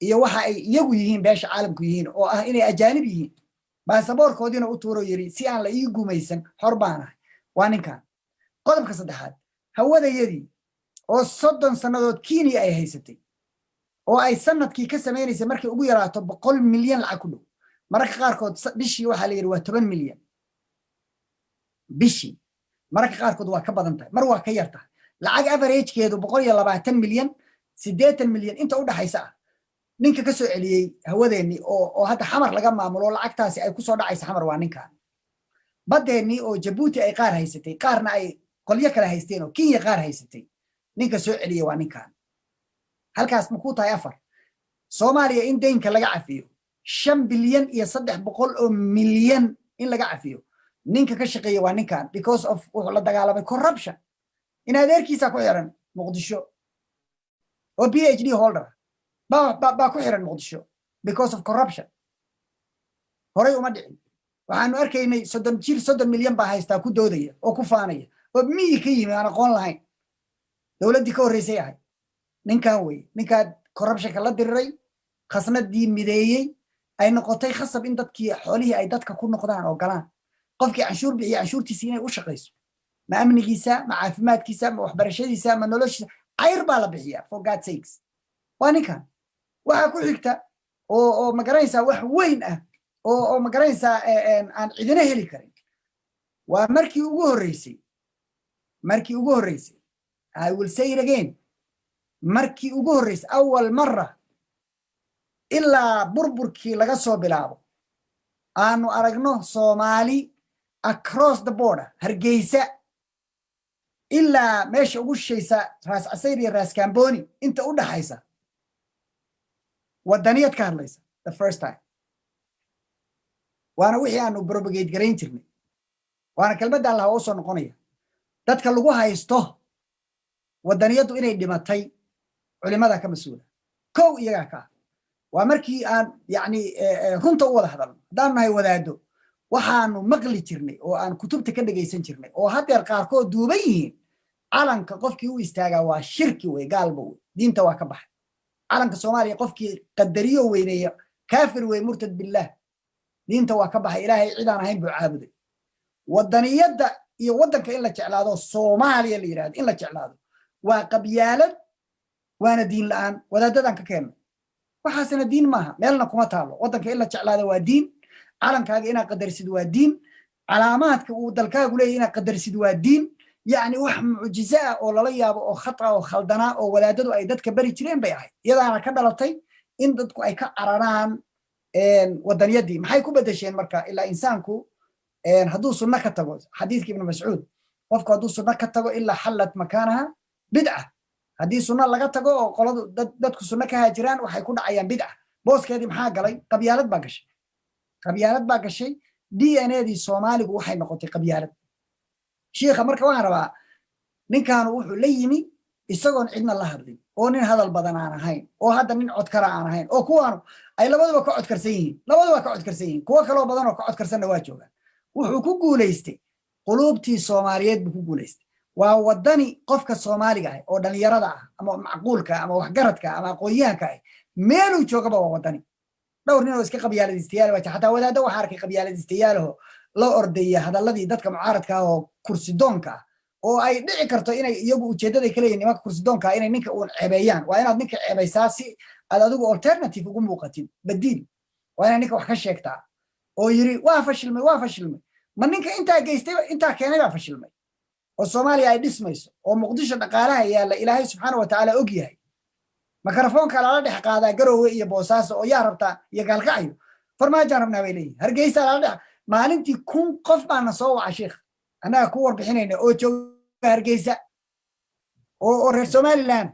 [SPEAKER 1] iyo waxa ay iyagu yihiin, beesha caalamku yihiin, oo ah inay ajaanib yihiin, baasaboorkoodiina u tuuro, yidhi, "Si aan la ii gumaysan, xor baanahay," waa ninkan. Qodobka saddexaad, hawadayadii oo 30 sannadood Kenya ay haysatay oo ay sanadkii ka samaynaysay markay ugu yaraato 100 milyan lacag ku dhow, mararka qaarkood bishii waxaa la yidhi waa 10 milyan bishii, mararka qaarkood waa ka badan tahay, mar waa ka yar tahay, lacag averagekeedu 120 milyan, 80 milyan inta u dhaxaysa ah, ninka ka soo celiyey hawadeennii oo hadda Xamar laga maamulo, lacagtaasi ay kusoo dhacaysa Xamar, waa ninkan. Badeennii oo Jabuuti ay qaar haysatay, qaarna ay qolyo kale haysteen oo Kenya qaar haysatay, ninka soo celiyey waa ninkan. Halkaas makuu tahay afar? Soomaaliya in deynka laga cafiyo, 5 bilyan iyo 300 milyan in laga cafiyo, ninka ka shaqeeya waa ninkan, because of wuxuu la dagaalamay corruption. In adeerkiisa ku xiran Muqdisho oo PhD holder baa ku xiran Muqdisho because of corruption. Horay uma dhicin. Waxaanu arkaynay 30 jir 30 milyan baa haystaa ku doodaya oo ku faanaya oo miyi ka yimi, aan aqoon lahayn. Dowladdii ka horreysay ahay. Ninkan weye ninkaa corruptionka la diriray, khasnadii mideeyey, ay noqotay khasab in dadkii xoolihii ay dadka ku noqdaan oo galaan, qofkii canshuur bixiya canshuurtiisa inay u shaqayso, ma amnigiisa, ma caafimaadkiisa, ma waxbarashadiisa, ma noloshiisa. Cayr baa la bixiyaa, for God sakes. Waa ninkan. Waxaa ku xigta oo magaranaysaa wax weyn ah oo magaranaysaa aan cidina heli karin. Waa markii ugu horreysay, markii ugu horreysay, I will say it again, markii ugu horreysay, awal mara ilaa burburkii laga soo bilaabo aanu aragno Soomaali across the border, Hargeysa ilaa meesha ugu shishaysa Raas Casayr iyo Raas Kamboni inta u dhaxaysa, wadaniyad ka hadlaysa the first time. Waana wixii aanu propagate garayn jirnay, waana kelmadda Allah oo usoo noqonaya. Dadka lagu haysto wadaniyaddu inay dhimatay, culimada ka mas-uula kow, iyagaa ka ah. Waa markii aan yani runta u wada hadalno, haddaanu nahay wadaado, waxaanu maqli jirnay oo aan kutubta ka dhegaysan jirnay oo haddeer qaarkood duuban yihiin, calanka qofkii u istaagaa waa shirki wey, gaalba wey, diinta waa ka baxay. Calanka Soomaaliya qofkii qadariyo weyneeya kaafir wey, murtad billah, diinta waa ka baxay, Ilaahay cidaan ahayn buu caabuday. Wadaniyadda iyo waddanka in la jeclaado, Soomaaliya la yidhahdo in la jeclaado, waa qabyaalad, waana diin la'aan. Wadaadadaan ka keenno waxaasna diin maaha, meelna kuma taalo. Waddanka in la jeclaado waa diin, calankaaga inaad qadarisid waa diin, calaamaadka uu dalkaagu leeyahy inaad qadarisid waa diin. Yacni wax mucjizo ah oo lala yaabo oo khata oo khaldanaa oo wadaadadu ay dadka bari jireen bay ahayd. Iyadaana ka dhalatay in dadku ay ka cararaan wadaniyadii. Maxay ku bedesheen marka? Ilaa insaanku hadduu sunno ka tago, xadiidka Ibnu Mascuud, qofku hadduu sunno ka tago, ilaa xallat makaanaha bidca. Haddii sunno laga tago oo qoladu dadku sunno ka haajiraan, waxay ku dhacayaan bidca. Booskeedii maxaa galay? Qabyaalad baa gashay, qabyaalad baa gashay. DNA-dii Soomaaligu waxay noqotay qabyaalad. Shiikha, marka waxaan rabaa, ninkaanu wuxuu la yimi isagoon cidna la hadlin, oo nin hadal badan aan ahayn, oo hadda nin codkara aan ahayn, oo kuwaanu ay labaduba ka codkarsan yihiin, labaduba ka codkarsan yihiin, kuwo kaloo badan oo ka codkarsanna waa joogaan. Wuxuu ku guulaystay quluubtii Soomaaliyeed buu ku guulaystay. Waa wadani. Qofka Soomaaliga ah oo dhalinyarada ah ama macquulka ama waxgaradka ama aqoon-yahanka ah, meeluu joogaba waa wadani. Dhowr nin oo iska qabyaaladiistayaal baa jira. Xataa wadaaddo waxaa arkay qabyaaladiistayaalaho la ordaya hadalladii dadka mucaaradka ah oo kursidoonka ah, oo ay dhici karto inay iyagu ujeeddaday ka leeyihin nimanka kursidoonka ah inay ninka uun ceebeeyaan. Waa inaad ninka ceebaysaa si aad adigu alternative ugu muuqatid, badiil. Waa inaad ninka wax ka sheegtaa oo yiri, "Waa fashilmay, waa fashilmay." Ma ninka intaa geystay, intaa keenay baa fashilmay? Oo Soomaaliya ay dhismayso, oo Muqdisho dhaqaalaha yaalla Ilaahay subxaana wa tacaala og yahay, makarafoonka lala dhex qaadaa Garoowe iyo Boosaaso oo yaa rabtaa iyo Gaalkacyo, "Farmaajaan rabnaa" bay leeyihin. Hargeysa lala dhex. Maalintii 1000 qof baana soo waca, sheikh, annaga ku warbixinayna oo jooga Hargeysa oo reer Somaliland,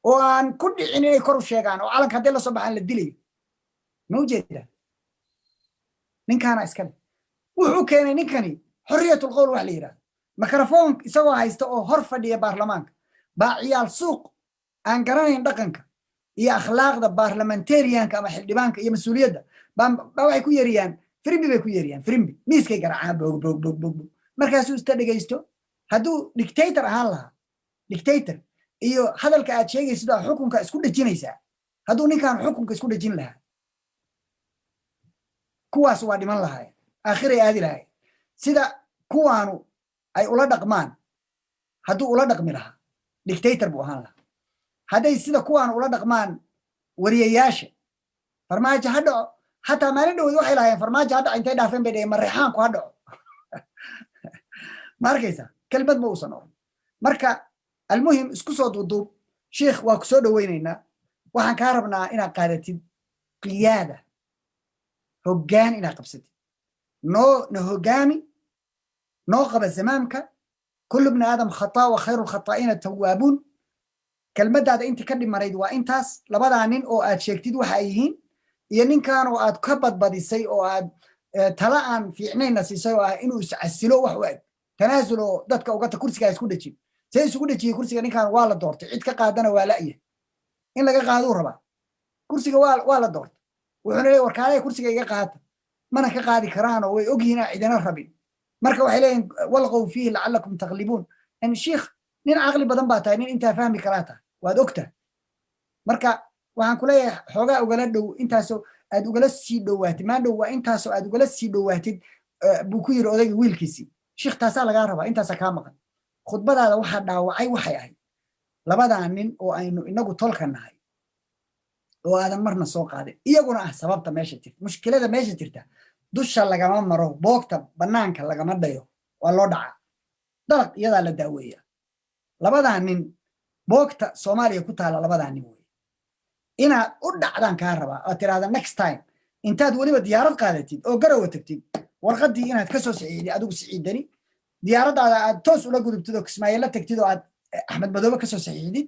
[SPEAKER 1] oo aan ku dhicin inay kor u sheegaan, oo calanka haddii la soo baxaan la dilayo. Ma ujeedaa? Ninkaana iskale wuxuu keenay ninkani xorriyatul qowl wax la yidhahdo. Makarafoon isagoo haysta oo hor fadhiya baarlamaanka baa ciyaal suuq aan garanayn dhaqanka iyo akhlaaqda baarlamentarianka ama xildhibaanka iyo mas-uuliyadda baa waxay ku yeeriyaan, firimbi bay ku yeeriyaan, firimbi miiskay garaacaan, boog boog boog boog boog. Markaasuu iska dhegaysto. Hadduu dictator ahaan lahaa, dictator iyo hadalka aad sheegaysid aa xukunka isku dhejinaysaa. Hadduu ninkan xukunka isku dhejin lahaa, kuwaas waa dhiman lahaayeen, aakhiray aadi lahaayeen. Sida kuwaanu ay ula dhaqmaan hadduu ula dhaqmi lahaa, dictator buu ahaan lahaa. Hadday sida kuwaanu ula dhaqmaan wariyayaasha, "Farmaajo ha dhaco," xataa maalin dhaweyd waxay lahaayeen "Farmaajo ha dhaco." Intay dhaafeen bay dhaheen, "Marexaanku ha dhaco." Ma arkaysaa? Kelmad ma uusan oran. Marka almuhim, isku soo duuduub, sheikh, waa ku soo dhoweynaynaa. Waxaan kaa rabnaa inaad qaadatid qiyaada, hoggaan inaad qabsatid, noo na hoggaami, noo qaba zamaamka. كل ابن آدم خطاء وخير الخطائين التوابون. Kelmaddaada intii ka dhimanayd waa intaas. Labadaa nin oo aad sheegtid waxa ay yihiin, iyo ninkan oo aad ka badbadisay, oo aad tala aan fiicnayna siisay, oo ah inuu iscasilo, wax u eg tanaasul, oo dadka ugata kursigaa isku dhejin. See isugu dhejiyey kursiga? Ninkan waa la doortay, cid ka qaadana waa la'yahay. In laga qaaduu rabaa kursiga. Waa la doortay, wuxuuna leeyahy, "Warkaalaya, kursiga iga qaata." Mana ka qaadi karaanoo way ogyihiin aan cidina rabin. Marka waxay leeyihin, "والغوا فيه لعلكم تغلبون." Shiikh, nin caqli badan baa tahay, nin intaa fahmi karaa tahay, waad ogtahay. Marka waxaan ku leeyahay, xoogaa ugala dhow intaasoo aad ugala sii dhowaatid maandhow, waa intaasoo aad ugala sii dhowaatid, buu ku yiri odayga wiilkiisii. Shiikh, taasaa lagaa rabaa, intaasaa kaa maqan. Khudbadaada waxaa dhaawacay waxay ahayd labadaa nin oo aynu inagu tolka nahay, oo aadan marna soo qaadin, iyaguna ah sababta meesha jirta, mushkilada meesha jirta. Dusha lagama maro, boogta banaanka lagama dhayo, waa loo dhacaa dalaq, iyadaa la daaweeya. Labadaa nin, boogta Soomaaliya ku taalla labadaa nin wey. Inaad u dhacdaan kaa rabaa, oad tirahda next time intaad weliba diyaarad qaadatid oo Garowa tagtid, warqaddii inaad ka soo saxiixdid adigu siciidani, diyaaraddaada aad toos ula gudubtid oo Kismaayo la tagtid, oo aad Axmed Madoobe ka soo saxiixdid,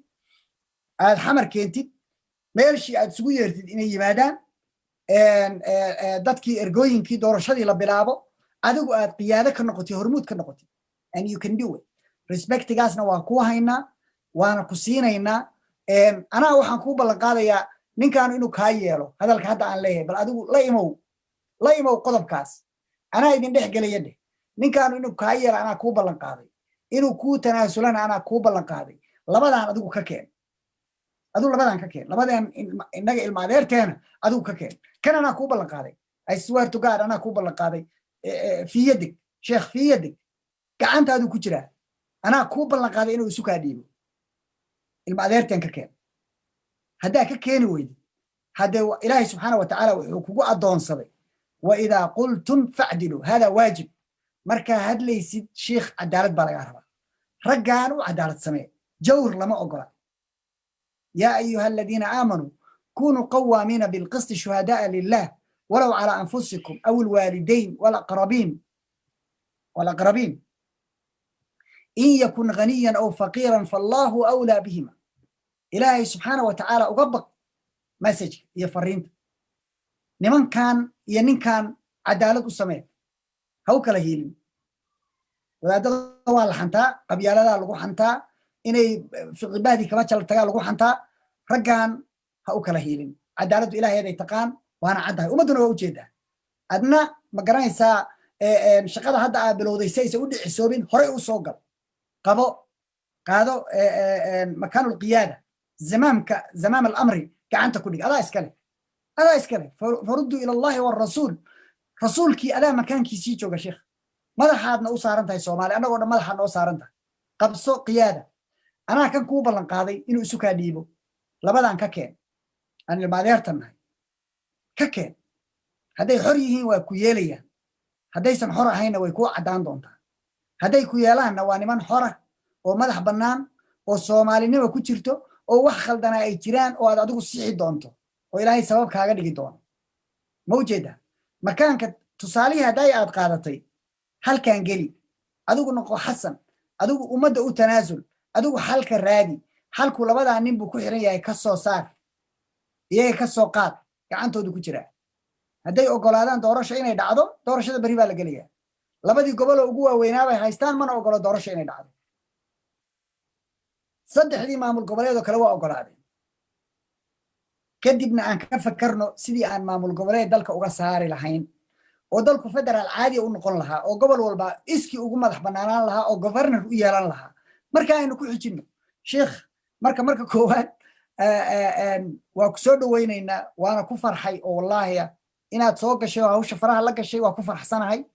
[SPEAKER 1] aad Xamar keentid, meelshii aad isugu yeertid inay yimaadaan dadkii ergooyinkii, doorashadii la bilaabo, adigu aad qiyaado ka noqotid, hormuud ka noqotid. And you can do it. Respectigaasna waa kuu haynaa, waana ku siinaynaa. Anaa waxaan kuu ballan qaadayaa ninkan inuu kaa yeelo hadalka hadda aan leeyahay. Bal adigu la imow, la imow qodobkaas, anaa idin dhex gelaya dheh. Ninkaanu inuu kaa yeelo anaa kuu ballan qaaday, inuu kuu tanaasulana anaa kuu ballan qaaday. Labadaan adigu ka keen, adigu labadaan ka keen, labadaan innaga ilma adeerteena adigu ka keen. Kan anaa kuu ballan qaaday, I swear to God, anaa kuu ballan qaaday. Fiyadig, sheekh, fiyadig gacantaaduu ku jiraa. Anaa kuu ballan qaaday inuu isu kaa dhiibo. Ilma adeerteen ka keen. Haddaa ka keeni weydid, haddee Ilaahay subxaana wa tacaala wuxuu kugu addoonsaday, "وإذا قلتم فاعدلوا." هذا واجب. Markaa hadlaysid, shiikh, cadaalad baa lagaa rabaa. Raggaan u cadaalad samee, jawr lama ogola. يا أيها الذين آمنوا كونوا قوامين بالقسط شهداء لله ولو على أنفسكم أو الوالدين والأقربين. In yakun ghaniyan aw faqiiran fallaahu awlaa bihima. Ilaahay subxaana wa tacaala uga baq. Message iyo fariinta nimankan iyo ninkan cadaalad u samee, ha u kala hiilin. Wadaadada waa la xantaa, qabyaaladaa lagu xantaa, inay fiqibahdii kama jala tagaa lagu xantaa. Raggan ha u kala hiilin. Cadaaladdu ilaaheeday taqaan, waana caddahay, ummadduna waa ujeedaa. Adna ma garanaysaa shaqada hadda aa bilowday si aysan u dhicisoobin? Horey u soo gal, qabo, qaado makaanu lqiyaada, zamaamka, zamaam alamri gacanta ku dhig. Adaa iskale, adaa iskale. Farudduu ila allahi warasuul. Rasuulkii adaa makaankiisii jooga, sheekh. Madaxaadna u saaran tahay Soomaali, annagoo dhan madaxaad noo saaran tahay. Qabso qiyaada. Anaa kan kuu ballan qaaday inuu isu kaa dhiibo. Labadan ka keen, aan ilmaadeertan nahay, ka keen. Hadday xor yihiin waa ku yeelayaan, haddaysan xor ahaynna way kuu caddaan doontaa. Hadday ku yeelaanna waa niman xora oo madax bannaan oo Soomaalinima ku jirto, oo wax khaldanaa ay jiraan oo aad adigu sixi doonto oo Ilaahay sabab kaaga dhigi doono. Ma ujeedaa makaanka tusaalihii hadday aad qaadatay? Halkan geli, adigu noqo Xasan, adigu ummadda u tanaasul, adigu xalka raadi. Xalku labadaa nin buu ku xiran yahay. Ka soo saar iyaga, ka soo qaad, gacantoodu ku jiraa. Hadday ogolaadaan doorasho inay dhacdo, doorashada berri baa la gelayaa. Labadii goboloo ugu waaweynaa bay haystaan, mana ogolo doorasho inay dhacdo. Saddexdii maamul goboleed oo kale waa ogolaadeen. Kadibna aan ka fakarno sidii aan maamul goboleed dalka uga saari lahayn oo dalku federaal caadiya u noqon lahaa, oo gobol walba iskii ugu madax banaanaan lahaa, oo governor u yeelan lahaa. Marka aynu ku xijinno, sheikh. Marka koowaad waa ku soo dhoweynaynaa, waana ku farxay oo wallaahiya inaad soo gashay oo hawsha faraha la gashay. Waa ku farxsanahay.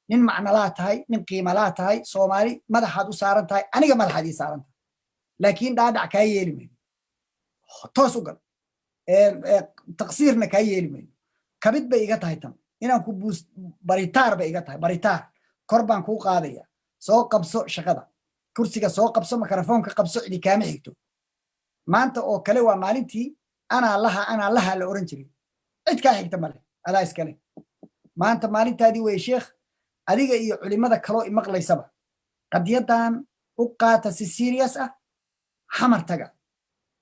[SPEAKER 1] Nin macnalaa tahay, nin qiimalaa tahay, Soomaali madaxaad u saaran tahay, aniga madaxaad ii saaran tahay, laakiin dhaadhac kaa yeeli mayno, toos u gal, taqsiirna kaa yeeli mayno. Kabid bay iga tahay tan inaan ku buus, baritaar bay iga tahay, baritaar kor baan kuu qaadaya. Soo qabso shaqada, kursiga soo qabso, mikrofoonka qabso, cidi kaama xigto. Maanta oo kale waa maalintii "anaa laha, anaa laha" la oran jiray. Cid kaa xigta male, adaa iskale. Maanta maalintaadii weye, sheekh. Adiga iyo culimada kaloo imaqlaysaba qadiyadan u qaata si serious ah. Xamar taga,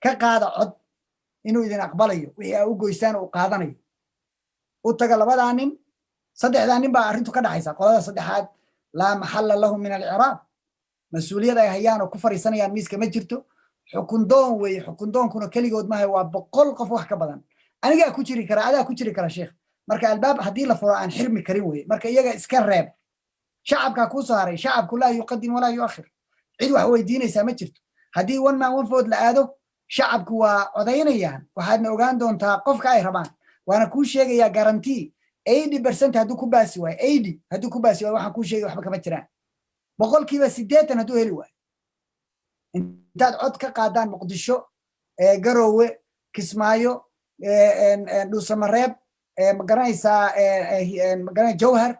[SPEAKER 1] ka qaada cod inuu idin aqbalayo, wixii aa u goysaan uu qaadanayo. U taga labadaa nin, saddexdaa nin baa arrintu ka dhaxaysa. Qolada saddexaad laa maxalla lahum min alciraab. Mas-uuliyad ay hayaan oo ku fariisanayaan miiska ma jirto. Xukundoon weeye. Xukundoonkuna keligood maaha, waa 100 qof wax ka badan. Anigaa ku jiri kara, adaa ku jiri kara, sheekh. Marka albaab haddii la furo aan xirmi karin weye. Marka iyaga iska reeb, shacabkaa kuu soo haray. Shacabku laa yuqadim walaa yuakhir, cid wax weydiinaysaa ma jirto. Haddii one man one vote la aado, shacabku waa codaynayaan, waxaadna ogaan doontaa qofka ay rabaan. Waana kuu sheegayaa guarantee, 80% hadduu ku baasi waayo, 80 hadduu ku baasi waayo, waxaan kuu sheegay waxba kama jiraan. 80% hadduu heli waayo, intaad cod ka qaadaan Muqdisho, Garowe, Kismaayo, Dhuusamareeb, ma garanaysaa, magara Jowhar,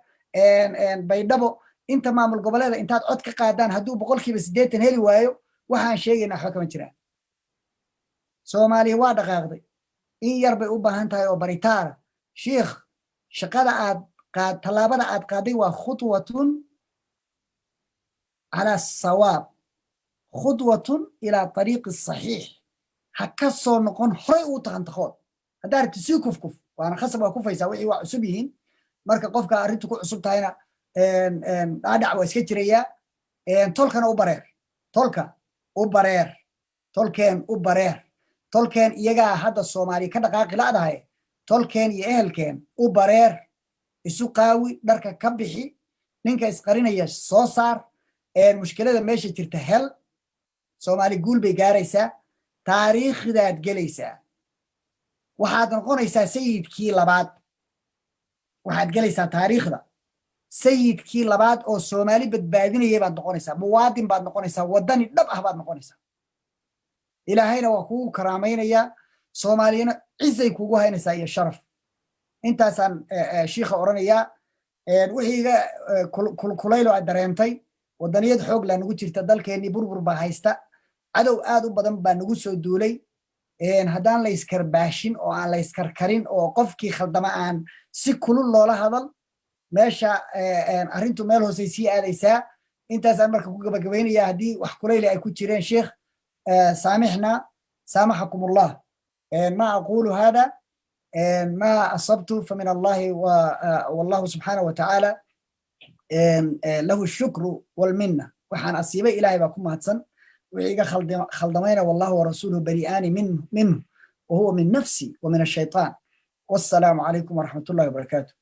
[SPEAKER 1] Baydhabo, inta maamul goboleeda intaad cod ka qaadaan, hadduu 80% heli waayo, waxaan sheegaynaa waxba kama jiraan. Soomaaliya waa dhaqaaqday, in yar bay u baahan tahay oo baritaara. Shiikh, shaqada aad qaad, tallaabada aad qaaday waa khutwatun cala sawaab, khudwatun ilaa ariiqi saxiix. Ha ka soo noqon, horay uu taqantaqood. Haddaa rabti sii kufkuf, waana khasab, waa kufaysaa, wixii waa cusub yihiin. Marka qofka arrintu ku cusub tahayna dhaadhac waa iska jirayaa. Tolkana u bareer, tolka u bareer, tolkeen u bareer. Tolkeen iyagaa hadda Soomaaliya ka dhaqaaqi la'dahay. Tolkeen iyo ehelkeen u bareer, isu qaawi, dharka ka bixi, ninka isqarinaya soo saar, mushkilada meesha jirta hel. Soomaali guul bay gaaraysaa, taariikhdaad gelaysaa, waxaad noqonaysaa sayidkii labaad. Waxaad gelaysaa taariikhda, sayidkii labaad oo Soomaali badbaadinayay baad noqonaysaa, muwaadin baad noqonaysaa, waddani dhab ah baad noqonaysaa. Ilaahayna waa kugu karaamaynayaa, Soomaaliyana cizay kugu haynaysaa iyo sharaf. Intaasaan shiikha odhanayaa. Wixii iga kulaylo aad dareentay, waddaniyad xoog laa nagu jirta. Dalkeennii burbur baa haysta, cadow aad u badan baa nagu soo duulay. Haddaan la iskarbaashin oo aan la iskarkarin oo qofkii khaldama aan si kulul loola hadal, meesha arrintu meel hoosay sii aadaysaa. Intaasaan marka ku gabagabaynaya. Haddii wax kulayli ay ku jireen, sheikh, saamixna, saamaxakum Allah. ما أقول هذا، ما أصبت فمن الله، والله سبحانه وتعالى له الشكر والمنة. Waxaan asiibay Ilaahay baa ku mahadsan, wixii iga khaldamayna والله ورسوله بريئان منه، وهو من نفسي ومن الشيطان. والسلام عليكم ورحمة الله وبركاته.